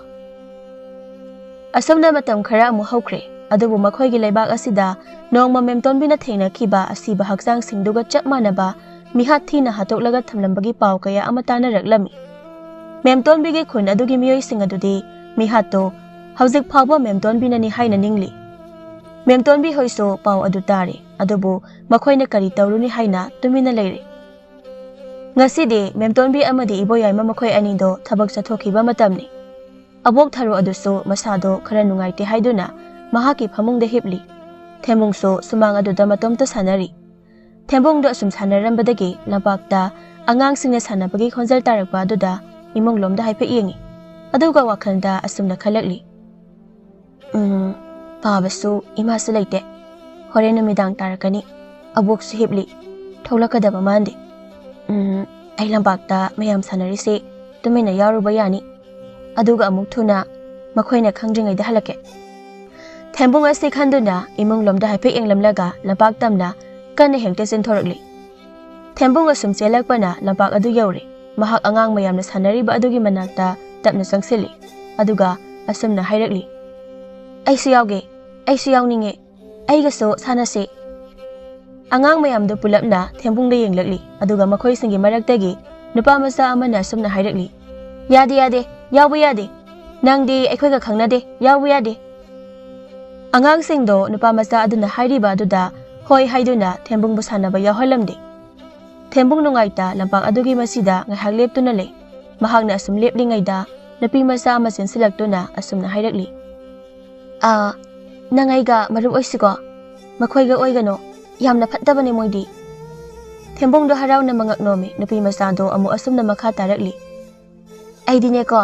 ꯑꯁꯨꯝꯅ ꯃꯇꯝ ꯈꯔ ꯑꯃꯨꯛ ꯍꯧꯈ꯭ꯔꯦ꯫ ꯑꯗꯨꯕꯨ ꯃꯈꯣꯏꯒꯤ ꯂꯩꯕꯥꯛ ꯑꯁꯤꯗ ꯅꯣꯡꯃ ꯃꯦꯝꯇꯣꯟꯕꯤꯅ ꯊꯦꯡꯅꯈꯤꯕ ꯑꯁꯤꯕ ꯍꯛꯆꯥꯡꯁꯤꯡꯗꯨꯒ ꯆꯞ ꯃꯥꯟꯅꯕ ꯃꯤꯍꯥꯠ ꯊꯤꯅ ꯍꯥꯠꯇꯣꯛꯂꯒ ꯊꯝꯂꯝꯕꯒꯤ ꯄꯥꯎ ꯀꯌꯥ ꯑꯃ ꯇꯥꯅꯔꯛꯂꯝꯃꯤ꯫ ꯃꯦꯝꯇꯣꯟꯕꯤꯒꯤ ꯈꯨꯟ ꯑꯗꯨꯒꯤ ꯃꯤꯑꯣꯏꯁꯤꯡ ꯑꯗꯨꯗꯤ ꯃꯤꯍꯥꯠꯇꯨ ꯍꯧꯖꯤꯛ ꯐꯥꯎꯕ ꯃꯦꯝꯇꯣꯟꯕꯤꯅꯅꯤ ꯍꯥꯏꯅ ꯅꯤꯡꯂꯤ꯫ ꯃꯦꯝꯇꯣꯟꯕꯤ ꯍꯣꯏꯁꯨ ꯄꯥꯎ ꯑꯗꯨ ꯇꯥꯔꯦ, ꯑꯗꯨꯕꯨ ꯃꯈꯣꯏꯅ ꯀꯔꯤ ꯇꯧꯔꯨꯅꯤ ꯍꯥꯏꯅ ꯇꯨꯃꯤꯟꯅ ꯂꯩꯔꯦ꯫ ꯉꯁꯤꯗꯤ ꯃꯦꯝꯇꯣꯟꯕꯤ ꯑꯃꯗꯤ ꯏꯕꯣꯌꯥꯏꯃ ꯃꯈꯣꯏ ꯑꯅꯤꯗꯣ ꯊꯕꯛ ꯆꯠꯊꯣꯛꯈꯤꯕ ꯃꯇꯝꯅꯤ꯫ ꯑꯕꯣꯛ ꯊꯔꯣ ꯑꯗꯨꯁꯨ ꯃꯁꯥꯗꯣ ꯈꯔ ꯅꯨꯡꯉꯥꯏꯇꯦ ꯍꯥꯏꯗꯨꯅ ꯃꯍꯥꯛꯀꯤ ꯐꯃꯨꯡꯗ ꯍꯤꯞꯂꯤ꯫ ꯊꯦꯝꯕꯨꯡꯁꯨ ꯁꯨꯃꯥꯡ ꯑꯗꯨꯗ ꯃꯇꯣꯝꯇ ꯁꯥꯟꯅꯔꯤ꯫ ꯊꯦꯝꯕꯨꯡꯗꯣ ꯑꯁꯨꯝ ꯁꯥꯟꯅꯔꯝꯕꯗꯒꯤ ꯂꯝꯄꯥꯛꯇ ꯑꯉꯥꯡꯁꯤꯡꯅ ꯁꯥꯟꯅꯕꯒꯤ ꯈꯣꯟꯖꯦꯜ ꯇꯥꯔꯛꯄ ꯑꯗꯨꯗ ꯏꯃꯨꯡꯂꯣꯝꯗ ꯍꯥꯏꯐꯦꯠ ꯌꯦꯡꯉꯤ꯫ ꯑꯗꯨꯒ ꯋꯥꯈꯜꯗ ꯑꯁꯨꯝꯅ ꯈꯜꯂꯛꯂꯤ, "ꯎꯝ, ꯄꯥꯕꯁꯨ ꯏꯃꯥꯁꯨ ꯂꯩꯇꯦ꯫ ꯍꯣꯔꯦꯟ ꯅꯨꯃꯤꯗꯥꯡ ꯇꯥꯔꯛꯀꯅꯤ꯫ ꯑꯕꯣꯛꯁꯨ ꯍꯤꯞꯂꯤ꯫ ꯊꯣꯛꯂꯛꯀꯗꯕ ꯃꯥꯟꯗꯦ꯫ ꯎꯝ, ꯑꯩ ꯂꯝꯄꯥꯛꯇ ꯃꯌꯥꯝ ꯁꯥꯟꯅꯔꯤꯁꯦ ꯇꯨꯃꯤꯟꯅ ꯌꯥꯎꯔꯨꯕ ꯌꯥꯅꯤ꯫ ꯑꯗꯨꯒ ꯑꯃꯨꯛ ꯊꯨꯅ ꯃꯈꯣꯏꯅ ꯈꯪꯗ꯭ꯔꯤꯉꯩꯗ ꯍꯜꯂꯛꯀꯦ"꯫ ꯊꯦꯝꯕꯨꯡ ꯑꯁꯤ ꯈꯟꯗꯨꯅ ꯏꯃꯨꯡꯂꯣꯝꯗ ꯍꯥꯏꯐꯦꯠ ꯌꯦꯡꯂꯝꯂꯒ ꯂꯝꯄꯥꯛ ꯇꯝꯅ ꯀꯟꯅ ꯍꯦꯛꯇ ꯆꯦꯟꯊꯣꯔꯛꯂꯤ꯫ ꯊꯦꯝꯕꯨꯡ ꯑꯁꯨꯝ ꯆꯦꯜꯂꯛꯄꯅ ꯂꯝꯄꯥꯛ ꯑꯗꯨ ꯌꯧꯔꯦ꯫ ꯃꯍꯥꯛ ꯑꯉꯥꯡ ꯃꯌꯥꯝꯅ ꯁꯥꯟꯅꯔꯤꯕ ꯑꯗꯨꯒꯤ ꯃꯅꯥꯛꯇ ꯇꯞꯅ ꯆꯪꯁꯤꯜꯂꯤ꯫ ꯑꯗꯨꯒ ꯑꯁꯨꯝꯅ ꯍꯥꯏꯔꯛꯂꯤ, "ꯑꯩꯁꯨ ꯌꯥꯎꯒꯦ, ꯑꯩꯁꯨ ꯌꯥꯎꯅꯤꯡꯉꯦ, ꯑꯩꯒꯁꯨ ꯁꯥꯟꯅꯁꯤ"꯫ ꯑꯉꯥꯡ ꯃꯌꯥꯝꯗꯨ ꯄꯨꯂꯞꯅ ꯊꯦꯝꯕꯨꯡꯗ ꯌꯦꯡꯂꯛꯂꯤ꯫ ꯑꯗꯨꯒ ꯃꯈꯣꯏꯁꯤꯡꯒꯤ ꯃꯔꯛꯇꯒꯤ ꯅꯨꯄꯥ ꯃꯆꯥ ꯑꯃꯅ ꯑꯁꯨꯝꯅ ꯍꯥꯏꯔꯛꯂꯤ, "ꯌꯥꯗꯦ, ꯌꯥꯗꯦ, ꯌꯥꯎꯕ ꯌꯥꯗꯦ꯫ ꯅꯪꯗꯤ ꯑꯩꯈꯣꯏꯒ ꯈꯪꯅꯗꯦ, ꯌꯥꯎꯕ ꯌꯥꯗꯦ"꯫ ꯑꯉꯥꯡꯁꯤꯡꯗꯣ ꯅꯨꯄꯥ ꯃꯆꯥ ꯑꯗꯨꯅ ꯍꯥꯏꯔꯤꯕ ꯑꯗꯨꯗ ꯍꯣꯏ ꯍꯥꯏꯗꯨꯅ ꯊꯦꯝꯕꯨꯡꯕꯨ ꯁꯥꯟꯅꯕ ꯌꯥꯎꯍꯜꯂꯝꯗꯦ꯫ ꯊꯦꯝꯕꯨꯡ ꯅꯨꯡꯉꯥꯏꯇ ꯂꯝꯄꯥꯛ ꯑꯗꯨꯒꯤ ꯃꯁꯤꯗ ꯉꯥꯏꯍꯥꯛ ꯂꯦꯞꯇꯨꯅ ꯂꯩ꯫ ꯃꯍꯥꯛꯅ ꯑꯁꯨꯝ ꯂꯦꯞꯂꯤꯉꯩꯗ ꯅꯨꯄꯤ ꯃꯆꯥ ꯑꯃ ꯆꯦꯟꯁꯤꯜꯂꯛꯇꯨꯅ ꯑꯁꯨꯝꯅ ꯍꯥꯏꯔꯛꯂꯤ, "ꯑꯥ, ꯅꯪ ꯑꯩꯒ ꯃꯔꯨꯞ ꯑꯣꯏꯁꯤꯀꯣ꯫ ꯃꯈꯣꯏꯒ ꯑꯣꯏꯒꯅꯣ, ꯌꯥꯝꯅ ꯐꯠꯇꯕꯅꯦ ꯃꯣꯏꯗꯤ"꯫ ꯊꯦꯝꯕꯨꯡꯗꯣ ꯍꯔꯥꯎꯅ ꯃꯉꯛ ꯅꯣꯝꯃꯤ꯫ ꯅꯨꯄꯤ ꯃꯆꯥꯗꯣ ꯑꯃꯨꯛ ꯑꯁꯨꯝꯅ ꯃꯈꯥ ꯇꯥꯔꯛꯂꯤ, "ꯑꯩꯗꯤꯅꯦꯀꯣ,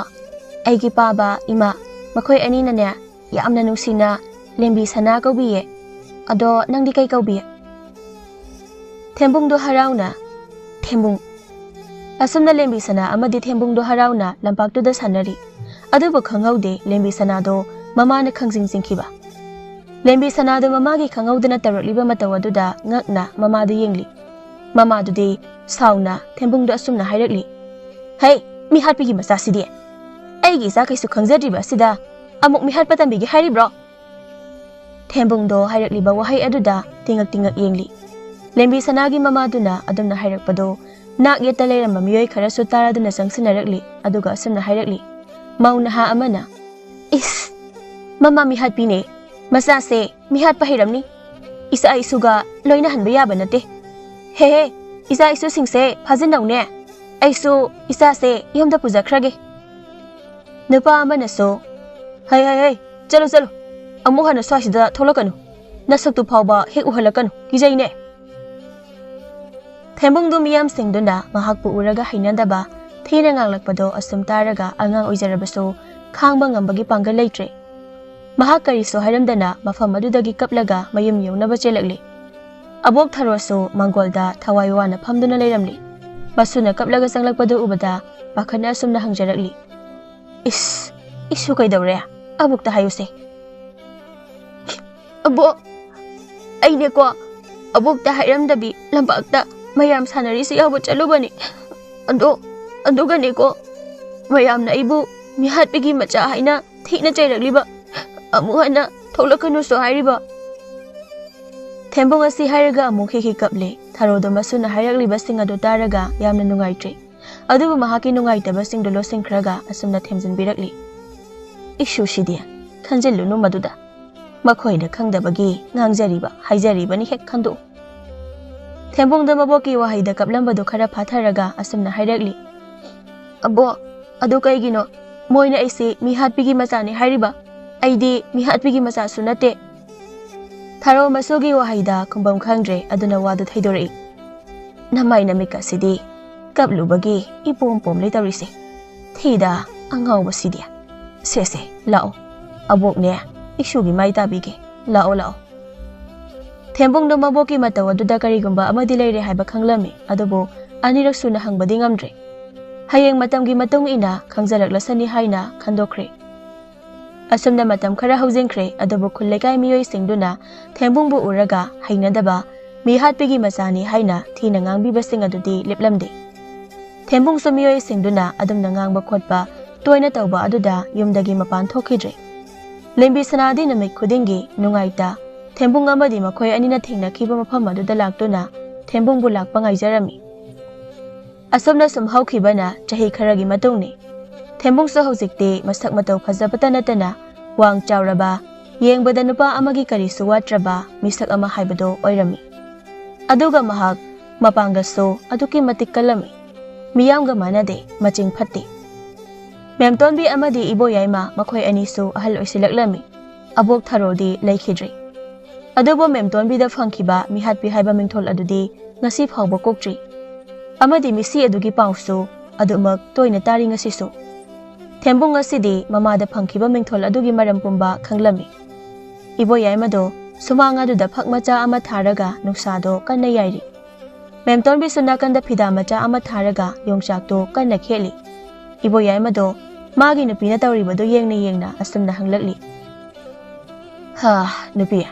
ꯑꯩꯒꯤ ꯄꯥꯕ ꯏꯃꯥ, ꯃꯈꯣꯏ ꯑꯅꯤꯅꯅꯦ ꯌꯥꯝꯅ ꯅꯨꯡꯁꯤꯅ ꯂꯦꯝꯕꯤ ꯁꯅꯥ ꯀꯧꯕꯤꯌꯦ꯫ ꯑꯗꯣ ꯅꯪꯗꯤ ꯀꯩ ꯀꯧꯕꯤ?" ꯊꯦꯝꯕꯨꯡꯗꯣ ꯍꯔꯥꯎꯅ, "ꯊꯦꯝꯕꯨꯡ"꯫ ꯑꯁꯨꯝꯅ ꯂꯦꯝꯕꯤ ꯁꯅꯥ ꯑꯃꯗꯤ ꯊꯦꯝꯕꯨꯡꯗꯣ ꯍꯔꯥꯎꯅ ꯂꯝꯄꯥꯛꯇꯨꯗ ꯁꯥꯟꯅꯔꯤ꯫ ꯑꯗꯨꯕꯨ ꯈꯪꯍꯧꯗꯦ ꯂꯦꯝꯕꯤ ꯁꯅꯥꯗꯣ ꯃꯃꯥꯅ ꯈꯪꯖꯤꯡ ꯆꯤꯡꯈꯤꯕ꯫ ꯂꯦꯝꯕꯤ ꯁꯅꯥꯗꯣ ꯃꯃꯥꯒꯤ ꯈꯪꯍꯧꯗꯅ ꯇꯧꯔꯛꯂꯤꯕ ꯃꯇꯧ ꯑꯗꯨꯗ ꯉꯛꯅ ꯃꯃꯥꯗꯨ ꯌꯦꯡꯂꯤ꯫ ꯃꯃꯥꯗꯨꯗꯤ ꯁꯥꯎꯅ ꯊꯦꯝꯕꯨꯡꯗꯣ ꯑꯁꯨꯝꯅ ꯍꯥꯏꯔꯛꯂꯤ, "ꯍꯦ, ꯃꯤꯍꯥꯠꯄꯤꯒꯤ ꯃꯆꯥꯁꯤꯗꯤ! ꯑꯩꯒꯤ ꯏꯆꯥ ꯀꯩꯁꯨ ꯈꯪꯖꯗ꯭ꯔꯤꯕ ꯑꯁꯤꯗ ꯑꯃꯨꯛ ꯃꯤꯍꯥꯠꯄ ꯇꯝꯕꯤꯒꯦ ꯍꯥꯏꯔꯤꯕ꯭ꯔꯣ?" ꯊꯦꯝꯕꯨꯡꯗꯣ ꯍꯥꯏꯔꯛꯂꯤꯕ ꯋꯥꯍꯩ ꯑꯗꯨꯗ ꯇꯤꯉꯛ ꯇꯤꯉꯛ ꯌꯦꯡꯂꯤ꯫ ꯂꯦꯝꯕꯤ ꯁꯅꯥꯒꯤ ꯃꯃꯥꯗꯨꯅ ꯑꯗꯨꯝꯅ ꯍꯥꯏꯔꯛꯄꯗꯣ ꯅꯥꯛ ꯌꯦꯠꯇ ꯂꯩꯔꯝꯕ ꯃꯤꯑꯣꯏ ꯈꯔꯁꯨ ꯇꯥꯔꯗꯨꯅ ꯆꯪꯁꯤꯟꯅꯔꯛꯂꯤ꯫ ꯑꯗꯨꯒ ꯑꯁꯨꯝꯅ ꯍꯥꯏꯔꯛꯂꯤ, ꯃꯧ ꯅꯍꯥ ꯑꯃꯅ, "ꯏꯁ! ꯃꯃꯥ ꯃꯤꯍꯥꯠꯄꯤꯅꯦ! ꯃꯆꯥꯁꯦ ꯃꯤꯍꯥꯠꯄ ꯍꯩꯔꯝꯅꯤ꯫ ꯏꯆꯥ ꯏꯁꯨꯒ ꯂꯣꯏꯅꯍꯟꯕ ꯌꯥꯕ ꯅꯠꯇꯦ꯫ ꯍꯦ ꯍꯦ, ꯏꯆꯥ ꯏꯁꯨꯁꯤꯡꯁꯦ ꯐꯥꯖꯤꯟꯅꯧꯅꯦ꯫ ꯑꯩꯁꯨ ꯏꯆꯥꯁꯦ ꯌꯨꯝꯗ ꯄꯨꯖꯈ꯭ꯔꯒꯦ꯫ ꯅꯨꯄꯥ ꯑꯃꯅꯁꯨ, "ꯍꯩ, ꯍꯩ, ꯍꯩ, ꯆꯠꯂꯨ, ꯆꯠꯂꯨ꯫ ꯑꯃꯨꯛ ꯍꯟꯅ ꯁ꯭ꯋꯥꯏꯁꯤꯗ ꯊꯣꯛꯂꯛꯀꯅꯨ꯫ ꯅꯁꯛꯇꯨ ꯐꯥꯎꯕ ꯍꯦꯛ ꯎꯍꯜꯂꯛꯀꯅꯨ, ꯀꯤꯖꯩꯅꯦ꯫" ꯊꯦꯝꯕꯨꯡꯗꯨ ꯃꯤꯌꯥꯝꯁꯤꯡꯗꯨꯅ ꯃꯍꯥꯛꯄꯨ ꯎꯔꯒ ꯍꯩꯅꯗꯕ ꯊꯤꯅ ꯉꯥꯡꯂꯛꯄꯗꯣ ꯑꯁꯨꯝ ꯇꯥꯔꯒ ꯑꯉꯥꯡ ꯑꯣꯏꯖꯔꯕꯁꯨ ꯈꯥꯡꯕ ꯉꯝꯕꯒꯤ ꯄꯥꯡꯒꯜ ꯂꯩꯇ꯭ꯔꯦ꯫ ꯃꯍꯥꯛ ꯀꯔꯤꯁꯨ ꯍꯥꯏꯔꯝꯗꯅ ꯃꯐꯝ ꯑꯗꯨꯗꯒꯤ ꯀꯞꯂꯒ ꯃꯌꯨꯝ ꯌꯧꯅꯕ ꯆꯦꯜꯂꯛꯂꯤ꯫ ꯑꯕꯣꯛ ꯊꯔꯣꯁꯨ ꯃꯥꯡꯒꯣꯜꯗ ꯊꯋꯥꯏ ꯋꯥꯅ ꯐꯝꯗꯨꯅ ꯂꯩꯔꯝꯂꯤ꯫ ꯃꯁꯨꯅ ꯀꯞꯂꯒ ꯆꯪꯂꯛꯄꯗꯨ ꯎꯕꯗ ꯄꯥꯈꯠꯅ ꯑꯁꯨꯝꯅ ꯍꯪꯖꯔꯛꯂꯤ, "ꯏꯁ, ꯏꯁꯨ ꯀꯩꯗꯧꯔꯦ? ꯑꯕꯣꯛꯇ ꯍꯥꯏꯌꯨꯁꯦ꯫" "ꯑꯕꯣꯛ, ꯑꯩꯅꯦꯀꯣ, ꯑꯕꯣꯛꯇ ꯍꯥꯏꯔꯝꯗꯕꯤ ꯂꯝꯄꯥꯛꯇ ꯃꯌꯥꯝ ꯁꯥꯟꯅꯔꯤꯁꯤ ꯌꯥꯎꯕ ꯆꯠꯂꯨꯕꯅꯤ꯫ ꯑꯗꯣ, ꯑꯗꯨꯒꯅꯦꯀꯣ, ꯃꯌꯥꯝꯅ ꯑꯩꯕꯨ ꯃꯤꯍꯥꯠꯄꯤꯒꯤ ꯃꯆꯥ ꯍꯥꯏꯅ ꯊꯤꯅ ꯆꯩꯔꯛꯂꯤꯕ꯫ ꯑꯃꯨꯛ ꯍꯟꯅ ꯊꯣꯛꯂꯛꯀꯅꯨꯁꯨ ꯍꯥꯏꯔꯤꯕ꯫" ꯊꯦꯝꯕꯨꯡ ꯑꯁꯤ ꯍꯥꯏꯔꯒ ꯑꯃꯨꯛ ꯍꯤꯛ ꯍꯤꯛ ꯀꯞꯂꯦ꯫ ꯊꯔꯣꯗꯣ ꯃꯁꯨꯅ ꯍꯥꯏꯔꯛꯂꯤꯕꯁꯤꯡ ꯑꯗꯨ ꯇꯥꯔꯒ ꯌꯥꯝꯅ ꯅꯨꯡꯉꯥꯏꯇ꯭ꯔꯦ꯫ ꯑꯗꯨꯕꯨ ꯃꯍꯥꯛꯀꯤ ꯅꯨꯡꯉꯥꯏꯇꯕꯁꯤꯡꯗꯨ ꯂꯣꯠꯁꯤꯟꯈ꯭ꯔꯒ ꯑꯁꯨꯝꯅ ꯊꯦꯝꯖꯤꯟꯕꯤꯔꯛꯂꯤ, "ꯏꯁꯨꯁꯤꯗꯤ ꯈꯟꯖꯤꯜꯂꯨꯅꯨ ꯃꯗꯨꯗ꯫ ꯃꯈꯣꯏꯅ ꯈꯪꯗꯕꯒꯤ ꯉꯥꯡꯖꯔꯤꯕ, ꯍꯥꯏꯖꯔꯤꯕꯅꯤ, ꯍꯦꯛ ꯈꯟꯗꯣꯛꯎ꯫" ꯊꯦꯝꯕꯨꯡꯗ ꯃꯕꯣꯛꯀꯤ ꯋꯥꯍꯩꯗ ꯀꯞꯂꯝꯕꯗꯨ ꯈꯔ ꯐꯥꯊꯔꯒ ꯑꯁꯨꯝꯅ ꯍꯥꯏꯔꯛꯂꯤ, "ꯑꯕꯣꯛ, ꯑꯗꯨ ꯀꯩꯒꯤꯅꯣ ꯃꯣꯏꯅ ꯑꯩꯁꯤ ꯃꯤꯍꯥꯠꯄꯤꯒꯤ ꯃꯆꯥꯅꯤ ꯍꯥꯏꯔꯤꯕ? ꯑꯩꯗꯤ ꯃꯤꯍꯥꯠꯄꯤꯒꯤ ꯃꯆꯥꯁꯨ ꯅꯠꯇꯦ꯫" ꯊꯔꯣ ꯃꯁꯨꯒꯤ ꯋꯥꯍꯩꯗ ꯈꯨꯝꯐꯝ ꯈꯪꯗ꯭ꯔꯦ, ꯑꯗꯨꯅ ꯋꯥꯗꯨ ꯊꯩꯗꯣꯔꯛꯏ, "ꯅꯃꯥꯏ ꯅꯃꯤꯠ ꯑꯁꯤꯗꯤ ꯀꯞꯂꯨꯕꯒꯤ ꯏꯄꯣꯝ ꯄꯣꯝꯂꯤ ꯇꯧꯔꯤꯁꯦ꯫ ꯊꯤꯗ, ꯑꯉꯥꯎꯕꯁꯤꯗꯤ꯫ ꯁꯦ ꯁꯦ, ꯂꯥꯛꯑꯣ꯫ ꯑꯕꯣꯛꯅꯦ, ꯏꯁꯨꯒꯤ ꯃꯥꯏ ꯇꯥꯕꯤꯒꯦ꯫ ꯂꯥꯛꯑꯣ, ꯂꯥꯛꯑꯣ꯫" ꯊꯦꯝꯕꯨꯡꯗꯣ ꯃꯕꯣꯛꯀꯤ ꯃꯇꯧ ꯑꯗꯨꯗ ꯀꯔꯤꯒꯨꯝꯕ ꯑꯃꯗꯤ ꯂꯩꯔꯦ ꯍꯥꯏꯕ ꯈꯪꯂꯝꯃꯤ, ꯑꯗꯨꯕꯨ ꯑꯅꯤꯔꯛ ꯁꯨꯅ ꯍꯪꯕꯗꯤ ꯉꯝꯗ꯭ꯔꯦ꯫ ꯍꯌꯦꯡ ꯃꯇꯝꯒꯤ ꯃꯇꯨꯡ ꯏꯟꯅ ꯈꯪꯖꯔꯛꯂꯁꯅꯤ ꯍꯥꯏꯅ ꯈꯟꯗꯣꯛꯈ꯭ꯔꯦ꯫ ꯑꯁꯨꯝꯅ ꯃꯇꯝ ꯈꯔ ꯍꯧꯖꯤꯟꯈ꯭ꯔꯦ, ꯑꯗꯨꯕꯨ ꯈꯨꯜ ꯂꯩꯀꯥꯏ ꯃꯤꯑꯣꯏꯁꯤꯡꯗꯨꯅ ꯊꯦꯝꯕꯨꯡꯕꯨ ꯎꯔꯒ ꯍꯩꯅꯗꯕ, ꯃꯤꯍꯥꯠꯄꯤꯒꯤ ꯃꯆꯥꯅꯤ ꯍꯥꯏꯅ ꯊꯤꯅ ꯉꯥꯡꯕꯤꯕꯁꯤꯡ ꯑꯗꯨꯗꯤ ꯂꯦꯞꯂꯝꯗꯦ꯫ ꯊꯦꯝꯕꯨꯡꯁꯨ ꯃꯤꯑꯣꯏꯁꯤꯡꯗꯨꯅ ꯑꯗꯨꯝꯅ ꯉꯥꯡꯕ ꯈꯣꯠꯄ ꯇꯣꯏꯅ ꯇꯧꯕ ꯑꯗꯨꯗ ꯌꯨꯝꯗꯒꯤ ꯃꯄꯥꯟ ꯊꯣꯛꯈꯤꯗ꯭ꯔꯦ꯫ ꯂꯦꯝꯕꯤ ꯁꯅꯥꯗꯤ ꯅꯨꯃꯤꯠ ꯈꯨꯗꯤꯡꯒꯤ ꯅꯨꯡꯉꯥꯏꯇ ꯊꯦꯝꯕꯨꯡ ꯑꯃꯗꯤ ꯃꯈꯣꯏ ꯑꯅꯤꯅ ꯊꯦꯡꯅꯈꯤꯕ ꯃꯐꯝ ꯑꯗꯨꯗ ꯂꯥꯛꯇꯨꯅ ꯊꯦꯝꯕꯨꯡꯕꯨ ꯂꯥꯛꯄ ꯉꯥꯏꯖꯔꯝꯃꯤ꯫ ꯑꯁꯨꯝꯅ ꯁꯨꯝ ꯍꯧꯈꯤꯕꯅ ꯆꯍꯤ ꯈꯔꯒꯤ ꯃꯇꯨꯡꯅꯤ꯫ ꯊꯦꯝꯕꯨꯡꯁꯨ ꯍꯧꯖꯤꯛꯇꯤ ꯃꯁꯛ ꯃꯇꯧ ꯐꯖꯕꯇ ꯅꯠꯇꯅ ꯋꯥꯡ ꯆꯥꯎꯔꯕ, ꯌꯦꯡꯕꯗ ꯅꯨꯄꯥ ꯑꯃꯒꯤ ꯀꯔꯤꯁꯨ ꯋꯥꯠꯇ꯭ꯔꯕ ꯃꯤꯁꯛ ꯑꯃ ꯍꯥꯏꯕꯗꯣ ꯑꯣꯏꯔꯝꯃꯤ꯫ ꯑꯗꯨꯒ ꯃꯍꯥꯛ ꯃꯄꯥꯡꯒꯜꯁꯨ ꯑꯗꯨꯛꯀꯤ ꯃꯇꯤꯛ ꯀꯜꯂꯝꯃꯤ꯫ ꯃꯤꯌꯥꯝꯒ ꯃꯥꯟꯅꯗꯦ, ꯃꯆꯤꯡ ꯐꯠꯇꯦ꯫ ꯃꯦꯝꯇꯣꯟꯕꯤ ꯑꯃꯗꯤ ꯏꯕꯣꯌꯥꯏꯃ ꯃꯈꯣꯏ ꯑꯅꯤꯁꯨ ꯑꯍꯜ ꯑꯣꯏꯁꯤꯜꯂꯛꯂꯝꯃꯤ꯫ ꯑꯕꯣꯛ ꯊꯔꯣꯗꯤ ꯂꯩꯈꯤꯗ꯭ꯔꯤ꯫ ꯑꯗꯨꯕꯨ ꯃꯦꯝꯇꯣꯟꯕꯤꯗ ꯐꯪꯈꯤꯕ ꯃꯤꯍꯥꯠꯄꯤ ꯍꯥꯏꯕ ꯃꯤꯡꯊꯣꯜ ꯑꯗꯨꯗꯤ ꯉꯁꯤ ꯐꯥꯎꯕ ꯀꯣꯛꯇ꯭ꯔꯤ꯫ ꯑꯃꯗꯤ ꯃꯤꯁꯤ ꯑꯗꯨꯒꯤ ꯄꯥꯎꯁꯨ ꯑꯗꯨꯃꯛ ꯇꯣꯏꯅ ꯇꯥꯔꯤ ꯉꯁꯤꯁꯨ꯫ ꯊꯦꯝꯕꯨꯡ ꯑꯁꯤꯗꯤ ꯃꯃꯥꯗ ꯐꯪꯈꯤꯕ ꯃꯤꯡꯊꯣꯜ ꯑꯗꯨꯒꯤ ꯃꯔꯝ ꯄꯨꯝꯕ ꯈꯪꯂꯝꯃꯤ꯫ ꯏꯕꯣꯌꯥꯏꯃꯗꯣ ꯁꯨꯃꯥꯡ ꯑꯗꯨꯗ ꯐꯛ ꯃꯆꯥ ꯑꯃ ꯊꯥꯔꯒ ꯅꯨꯡꯁꯥꯗꯣ ꯀꯟꯅ ꯌꯥꯏꯔꯤ꯫ ꯃꯦꯝꯇꯣꯟꯕꯤꯁꯨ ꯅꯥꯀꯟꯗ ꯐꯤꯗꯥ ꯃꯆꯥ ꯑꯃ ꯊꯥꯔꯒ ꯌꯣꯡꯆꯥꯛꯇꯣ ꯀꯟꯅ ꯈꯦꯠꯂꯤ꯫ ꯏꯕꯣꯌꯥꯏꯃꯗꯣ ꯃꯥꯒꯤ ꯅꯨꯄꯤꯅ ꯇꯧꯔꯤꯕꯗꯨ ꯌꯦꯡꯅ ꯌꯦꯡꯅ ꯑꯁꯨꯝꯅ ꯍꯪꯂꯛꯂꯤ꯫ "ꯍꯥ, ꯅꯨꯄꯤ,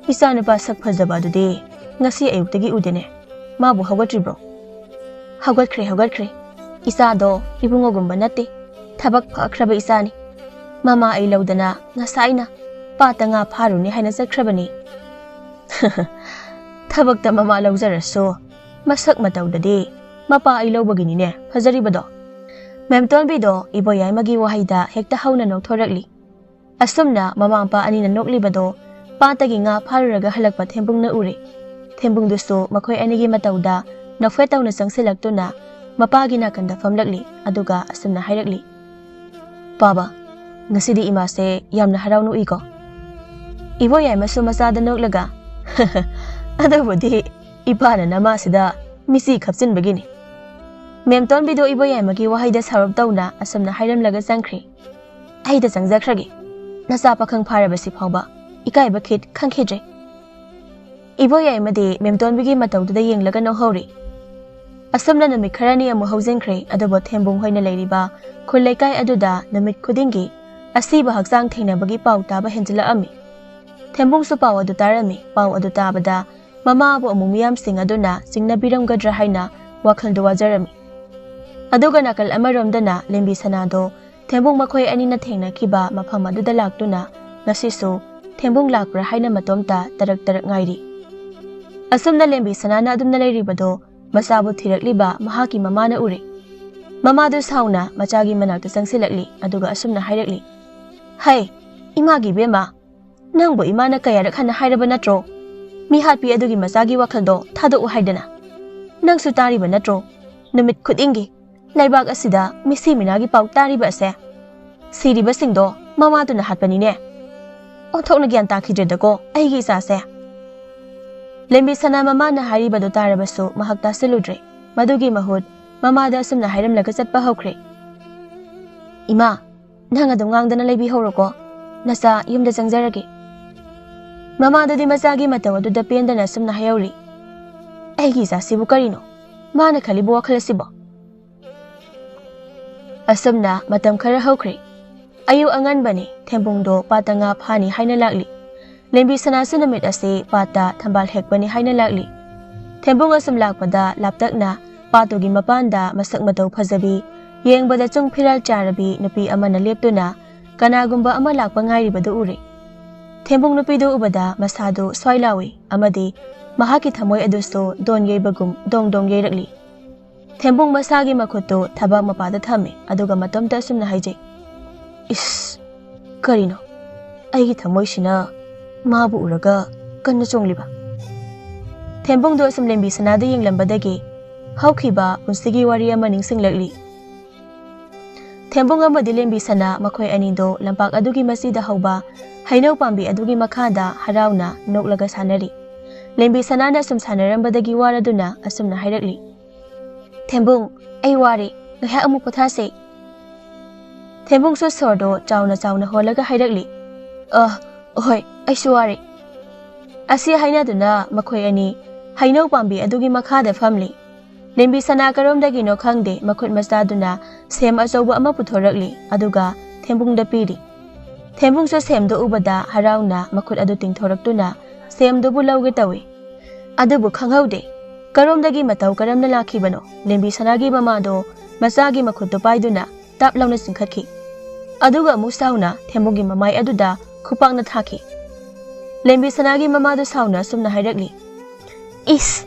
ꯏꯆꯥ ꯅꯨꯄꯥ ꯁꯛ ꯐꯖꯕ ꯑꯗꯨꯗꯤ ꯉꯁꯤ ꯑꯌꯨꯛꯇꯒꯤ ꯎꯗꯦꯅꯦ꯫ ꯃꯥꯕꯨ ꯍꯧꯒꯠꯇ꯭ꯔꯤꯕ꯭ꯔꯣ?" "ꯍꯧꯒꯠꯈ꯭ꯔꯦ, ꯍꯧꯒꯠꯈ꯭ꯔꯦ꯫ ꯏꯆꯥꯗꯣ ꯏꯕꯨꯡꯉꯣꯒꯨꯝꯕ ꯅꯠꯇꯦ꯫ ꯊꯕꯛ ꯐꯈ꯭ꯔꯕ ꯏꯆꯥꯅꯤ꯫ ꯃꯃꯥ ꯑꯩ ꯂꯧꯗꯅ ꯉꯁꯥꯏꯅ ꯄꯥꯠꯇ ꯉꯥ ꯐꯥꯔꯨꯅꯤ ꯍꯥꯏꯅ ꯆꯠꯈ꯭ꯔꯕꯅꯤ꯫" "ꯊꯕꯛꯇ ꯃꯃꯥ ꯂꯧꯖꯔꯁꯨ ꯃꯁꯛ ꯃꯇꯧꯗꯗꯤ ꯃꯄꯥ ꯑꯩ ꯂꯧꯕꯒꯤꯅꯤꯅꯦ ꯐꯖꯔꯤꯕꯗꯣ꯫" ꯃꯦꯝꯇꯣꯟꯕꯤꯗꯣ ꯏꯕꯣꯌꯥꯏꯃꯒꯤ ꯋꯥꯍꯩꯗ ꯍꯦꯛꯇ ꯍꯧꯅ ꯅꯣꯛꯊꯣꯔꯛꯂꯤ꯫ ꯑꯁꯨꯝꯅ ꯃꯃꯥ ꯃꯄꯥ ꯑꯅꯤꯅ ꯅꯣꯛꯂꯤꯕꯗꯣ ꯄꯥꯠꯇꯒꯤ ꯉꯥ ꯐꯥꯔꯨꯔꯒ ꯍꯜꯂꯛꯄ ꯊꯦꯝꯕꯨꯡꯅ ꯎꯔꯦ꯫ ꯊꯦꯝꯕꯨꯡꯗꯨꯁꯨ ꯃꯈꯣꯏ ꯑꯅꯤꯒꯤ ꯃꯇꯧꯗ ꯅꯣꯛꯐꯦꯠ ꯇꯧꯅ ꯆꯪꯁꯤꯜꯂꯛꯇꯨꯅ ꯃꯄꯥꯒꯤ ꯅꯥꯀꯟꯗ ꯐꯝꯂꯛꯂꯤ, ꯑꯗꯨꯒ ꯑꯁꯨꯝꯅ ꯍꯥꯏꯔꯛꯂꯤ, "ꯄꯥꯕ, ꯉꯁꯤꯗꯤ ꯏꯃꯥꯁꯦ ꯌꯥꯝꯅ ꯍꯔꯥꯎꯅ ꯎꯏꯀꯣ?" ꯏꯕꯣꯌꯥꯏꯃꯁꯨ ꯃꯆꯥꯗ ꯅꯣꯛꯂꯒ, "ꯑꯗꯨꯕꯨꯗꯤ ꯏꯄꯥꯅ ꯅꯃꯥꯁꯤꯗ ꯃꯤꯆꯤ ꯈꯞꯆꯤꯟꯕꯒꯤꯅꯤ꯫" ꯃꯦꯝꯇꯣꯟꯕꯤꯗꯣ ꯏꯕꯣꯌꯥꯏꯃꯒꯤ ꯋꯥꯍꯩꯗ ꯁꯥꯎꯔꯞ ꯇꯧꯅ ꯑꯁꯨꯝꯅ ꯍꯥꯏꯔꯝꯂꯒ ꯆꯪꯈ꯭ꯔꯦ꯫ "ꯑꯩꯗ ꯆꯪꯖꯈ꯭ꯔꯒꯦ꯫ ꯅꯆꯥ ꯄꯥꯈꯪ ꯐꯥꯔꯕꯁꯤ ꯐꯥꯎꯕ ꯏꯀꯥꯏꯕ ꯈꯤꯠ ꯈꯪꯈꯤꯗ꯭ꯔꯦ꯫" ꯏꯕꯣꯌꯥꯏꯃꯗꯤ ꯃꯦꯝꯇꯣꯟꯕꯤꯒꯤ ꯃꯇꯧꯗꯨꯗ ꯌꯦꯡꯂꯒ ꯅꯣꯛꯍꯧꯔꯤ꯫ ꯑꯁꯨꯝꯅ ꯅꯨꯃꯤꯠ ꯈꯔꯅꯤ ꯑꯃꯨꯛ ꯍꯧꯖꯤꯟꯈ꯭ꯔꯦ, ꯑꯗꯨꯕꯨ ꯊꯦꯝꯕꯨꯡ ꯍꯣꯏꯅ ꯂꯩꯔꯤꯕ ꯈꯨꯜ ꯂꯩꯀꯥꯏ ꯑꯗꯨꯗ ꯅꯨꯃꯤꯠ ꯈꯨꯗꯤꯡꯒꯤ ꯑꯁꯤꯕ ꯍꯛꯆꯥꯡ ꯊꯦꯡꯅꯕꯒꯤ ꯄꯥꯎ ꯇꯥꯕ ꯍꯦꯟꯖꯤꯜꯂꯛꯑꯝꯃꯤ꯫ ꯊꯦꯝꯕꯨꯡꯁꯨ ꯄꯥꯎ ꯑꯗꯨ ꯇꯥꯔꯝꯃꯤ꯫ ꯄꯥꯎ ꯑꯗꯨ ꯇꯥꯕꯗ ꯃꯃꯥꯕꯨ ꯑꯃꯨꯛ ꯃꯤꯌꯥꯝꯁꯤꯡ ꯑꯗꯨꯅ ꯆꯤꯡꯅꯕꯤꯔꯝꯒꯗ꯭ꯔꯥ ꯍꯥꯏꯅ ꯋꯥꯈꯜꯗꯨ ꯋꯥꯖꯔꯝꯃꯤ꯫ ꯑꯗꯨꯒ ꯅꯥꯀꯜ ꯑꯃꯔꯣꯝꯗꯅ ꯂꯦꯝꯕꯤ ꯁꯅꯥꯗꯣ ꯊꯦꯝꯕꯨꯡ ꯃꯈꯣꯏ ꯑꯅꯤꯅ ꯊꯦꯡꯅꯈꯤꯕ ꯃꯐꯝ ꯑꯗꯨꯗ ꯂꯥꯛꯇꯨꯅ ꯉꯁꯤꯁꯨ ꯊꯦꯝꯕꯨꯡ ꯂꯥꯛꯄ꯭ꯔꯥ ꯍꯥꯏꯅ ꯃꯇꯣꯝꯇ ꯇꯔꯛ ꯇꯔꯛ ꯉꯥꯏꯔꯤ꯫ ꯑꯁꯨꯝꯅ ꯂꯦꯝꯕꯤ ꯁꯅꯥꯅ ꯑꯗꯨꯝꯅ ꯂꯩꯔꯤꯕꯗꯣ ꯃꯆꯥꯕꯨ ꯊꯤꯔꯛꯂꯤꯕ ꯃꯍꯥꯛꯀꯤ ꯃꯃꯥꯅ ꯎꯔꯦ꯫ ꯃꯃꯥꯗꯨ ꯁꯥꯎꯅ ꯃꯆꯥꯒꯤ ꯃꯅꯥꯛꯇ ꯆꯪꯁꯤꯜꯂꯛꯂꯤ, ꯑꯗꯨꯒ ꯑꯁꯨꯝꯅ ꯍꯥꯏꯔꯛꯂꯤ, "ꯍꯩ, ꯏꯃꯥꯒꯤ ꯏꯕꯦꯝꯃ, ꯅꯪꯕꯨ ꯏꯃꯥꯅ ꯀꯌꯥꯔꯛ ꯍꯟꯅ ꯍꯥꯏꯔꯕ ꯅꯠꯇ꯭ꯔꯣ? ꯃꯤꯍꯥꯠꯄꯤ ꯑꯗꯨꯒꯤ ꯃꯆꯥꯒꯤ ꯋꯥꯈꯜꯗꯣ ꯊꯥꯗꯣꯛꯎ ꯍꯥꯏꯗꯅ꯫ ꯅꯪꯁꯨ ꯇꯥꯔꯤꯕ ꯅꯠꯇ꯭ꯔꯣ? ꯅꯨꯃꯤꯠ ꯈꯨꯗꯤꯡꯒꯤ ꯂꯩꯕꯥꯛ ꯑꯁꯤꯗ ꯃꯤꯁꯤ ꯃꯤꯅꯥꯒꯤ ꯄꯥꯎ ꯇꯥꯔꯤꯕ ꯑꯁꯦ꯫ ꯁꯤꯔꯤꯕꯁꯤꯡꯗꯣ ꯃꯃꯥꯗꯨꯅ ꯍꯥꯠꯄꯅꯤꯅꯦ꯫ ꯑꯣꯟꯊꯣꯛꯅ ꯒ꯭ꯌꯥꯟ ꯇꯥꯈꯤꯗ꯭ꯔꯦꯗꯀꯣ ꯑꯩꯒꯤ ꯏꯆꯥꯁꯦ꯫ ꯂꯦꯝꯕꯤ ꯁꯅꯥ ꯃꯃꯥꯅ ꯍꯥꯏꯔꯤꯕꯗꯨ ꯇꯥꯔꯕꯁꯨ ꯃꯍꯥꯛ ꯇꯥꯁꯤꯜꯂꯨꯗ꯭ꯔꯦ꯫ ꯃꯗꯨꯒꯤ ꯃꯍꯨꯠ ꯃꯃꯥꯗ ꯑꯁꯨꯝꯅ ꯍꯥꯏꯔꯝꯂꯒ ꯆꯠꯄ ꯍꯧꯈ꯭ꯔꯦ꯫ "ꯏꯃꯥ, ꯅꯪ ꯑꯗꯨꯝ ꯉꯥꯡꯗꯅ ꯂꯩꯕꯤꯍꯧꯔꯣꯀꯣ꯫ ꯅꯆꯥ ꯌꯨꯝꯗ ꯆꯪꯖꯔꯒꯦ꯫" ꯃꯃꯥꯗꯨꯗꯤ ꯃꯆꯥꯒꯤ ꯃꯇꯧ ꯑꯗꯨꯗ ꯄꯦꯟꯗꯅ ꯑꯁꯨꯝꯅ ꯍꯥꯏꯍꯧꯔꯤ꯫ "ꯑꯩꯒꯤ ꯏꯆꯥꯁꯤꯕꯨ ꯀꯔꯤꯅꯣ? ꯃꯥꯅ ꯈꯜꯂꯤꯕ ꯋꯥꯈꯜ ꯑꯁꯤꯕꯣ?" ꯑꯁꯨꯝꯅ ꯃꯇꯝ ꯈꯔ ꯍꯧꯈ꯭ꯔꯦ꯫ ꯑꯌꯨꯛ ꯑꯉꯟꯕꯅꯤ, ꯊꯦꯝꯕꯨꯡꯗꯣ ꯄꯥꯠꯇ ꯉꯥ ꯐꯥꯅꯤ ꯍꯥꯏꯅ ꯂꯥꯛꯂꯤ꯫ ꯂꯦꯝꯕꯤ ꯁꯅꯥꯁꯨ ꯅꯨꯃꯤꯠ ꯑꯁꯤ ꯄꯥꯠꯇ ꯊꯝꯕꯥꯜ ꯍꯦꯛꯄꯅꯤ ꯍꯥꯏꯅ ꯂꯥꯛꯂꯤ꯫ ꯊꯦꯝꯕꯨꯡ ꯑꯁꯨꯝ ꯂꯥꯛꯄꯗ ꯂꯥꯞꯇꯛꯅ ꯄꯥꯠꯇꯨꯒꯤ ꯃꯄꯥꯟꯗ ꯃꯁꯛ ꯃꯇꯧ ꯐꯖꯕꯤ, ꯌꯦꯡꯕꯗ ꯆꯨꯡ ꯐꯤꯔꯥꯜ ꯆꯥꯔꯕꯤ ꯅꯨꯄꯤ ꯑꯃꯅ ꯂꯦꯞꯇꯨꯅ ꯀꯅꯥꯒꯨꯝꯕ ꯑꯃ ꯂꯥꯛꯄ ꯉꯥꯏꯔꯤꯕꯗꯨ ꯎꯔꯦ꯫ ꯊꯦꯝꯕꯨꯡ ꯅꯨꯄꯤꯗꯨ ꯎꯕꯗ ꯃꯁꯥꯗꯨ ꯁ꯭ꯋꯥꯏ ꯂꯥꯎꯏ ꯑꯃꯗꯤ ꯃꯍꯥꯛꯀꯤ ꯊꯃꯣꯏ ꯑꯗꯨꯁꯨ ꯗꯣꯟ ꯌꯩꯕꯒꯨꯝ ꯗꯣꯡ ꯗꯣꯡ ꯌꯩꯔꯛꯂꯤ꯫ ꯊꯦꯝꯕꯨꯡ ꯃꯁꯥꯒꯤ ꯃꯈꯨꯠꯇꯨ ꯊꯕꯥꯛ ꯃꯄꯥꯗ ꯊꯝꯃꯤ, ꯑꯗꯨꯒ ꯃꯇꯣꯝꯇ ꯑꯁꯨꯝꯅ ꯍꯥꯏꯖꯩ, "ꯏꯁ, ꯀꯔꯤꯅꯣ? ꯑꯩꯒꯤ ꯊꯃꯣꯏꯁꯤꯅ ꯃꯥꯕꯨ ꯎꯔꯒ ꯀꯟꯅ ꯆꯣꯡꯂꯤꯕ?" ꯊꯦꯝꯕꯨꯡꯗꯨ ꯑꯁꯨꯝ ꯂꯦꯝꯕꯤ ꯁꯅꯥꯗ ꯌꯦꯡꯂꯝꯕꯗꯒꯤ ꯍꯧꯈꯤꯕ ꯄꯨꯟꯁꯤꯒꯤ ꯋꯥꯔꯤ ꯑꯃ ꯅꯤꯡꯁꯤꯡꯂꯛꯂꯤ꯫ ꯊꯦꯝꯕꯨꯡ ꯑꯃꯗꯤ ꯂꯦꯝꯕꯤ ꯁꯅꯥ ꯃꯈꯣꯏ ꯑꯅꯤꯗꯣ ꯂꯝꯄꯥꯛ ꯑꯗꯨꯒꯤ ꯃꯁꯤꯗ ꯍꯧꯕ ꯍꯩꯅꯧ ꯄꯥꯝꯕꯤ ꯑꯗꯨꯒꯤ ꯃꯈꯥꯗ ꯍꯔꯥꯎꯅ ꯅꯣꯛꯂꯒ ꯁꯥꯟꯅꯔꯤ꯫ ꯂꯦꯝꯕꯤ ꯁꯅꯥꯅ ꯁꯨꯝ ꯁꯥꯟꯅꯔꯝꯕꯗꯒꯤ ꯋꯥꯔꯗꯨꯅ ꯑꯁꯨꯝꯅ ꯍꯥꯏꯔꯛꯂꯤ, "ꯊꯦꯝꯕꯨꯡ, ꯑꯩ ꯋꯥꯔꯦ, ꯉꯥꯏꯍꯥꯛ ꯑꯃꯨꯛ ꯄꯣꯊꯥꯁꯦ꯫" ꯊꯦꯝꯕꯨꯡꯁꯨ ꯁꯣꯔꯗꯣ ꯆꯥꯎꯅ ꯆꯥꯎꯅ ꯍꯣꯜꯂꯒ ꯍꯥꯏꯔꯛꯂꯤ, "ꯑ, ꯍꯣꯏ, ꯑꯩꯁꯨ ꯋꯥꯔꯦ꯫" ꯑꯁꯤ ꯍꯥꯏꯅꯗꯨꯅ ꯃꯈꯣꯏ ꯑꯅꯤ ꯍꯩꯅꯧ ꯄꯥꯝꯕꯤ ꯑꯗꯨꯒꯤ ꯃꯈꯥꯗ ꯐꯝꯂꯤ꯫ ꯂꯦꯝꯕꯤ ꯁꯅꯥ ꯀꯔꯣꯝꯗꯒꯤꯅꯣ ꯈꯪꯗꯦ, ꯃꯈꯨꯠ ꯃꯆꯥꯗꯨꯅ ꯁꯦꯝ ꯑꯆꯧꯕ ꯑꯃ ꯄꯨꯊꯣꯔꯛꯂꯤ, ꯑꯗꯨꯒ ꯊꯦꯝꯕꯨꯡꯗ ꯄꯤꯔꯤ꯫ ꯊꯦꯝꯕꯨꯡꯁꯨ ꯁꯦꯝꯗꯨ ꯎꯕꯗ ꯍꯔꯥꯎꯅ ꯃꯈꯨꯠ ꯑꯗꯨ ꯇꯤꯡꯊꯣꯔꯛꯇꯨꯅ ꯁꯦꯝꯗꯨꯕꯨ ꯂꯧꯒꯦ ꯇꯧꯏ꯫ ꯑꯗꯨꯕꯨ ꯈꯪꯍꯧꯗꯦ, ꯀꯔꯣꯝꯗꯒꯤ ꯃꯇꯧ ꯀꯔꯝꯅ ꯂꯥꯛꯈꯤꯕꯅꯣ, ꯂꯦꯝꯕꯤ ꯁꯅꯥꯒꯤ ꯃꯃꯥꯗꯣ ꯃꯆꯥꯒꯤ ꯃꯈꯨꯠꯇꯨ ꯄꯥꯏꯗꯨꯅ ꯇꯞ ꯂꯥꯎꯅ ꯆꯤꯡꯈꯠꯈꯤ꯫ ꯑꯗꯨꯒ ꯑꯃꯨꯛ ꯁꯥꯎꯅ ꯊꯦꯝꯕꯨꯡꯒꯤ ꯃꯃꯥꯏ ꯑꯗꯨꯗ ꯈꯨꯄꯥꯛꯅ ꯊꯥꯈꯤ꯫ ꯂꯦꯝꯕꯤ ꯁꯅꯥꯒꯤ ꯃꯃꯥꯗꯨ ꯁꯥꯎꯅ ꯑꯁꯨꯝꯅ ꯍꯥꯏꯔꯛꯂꯤ, "ꯏꯁ!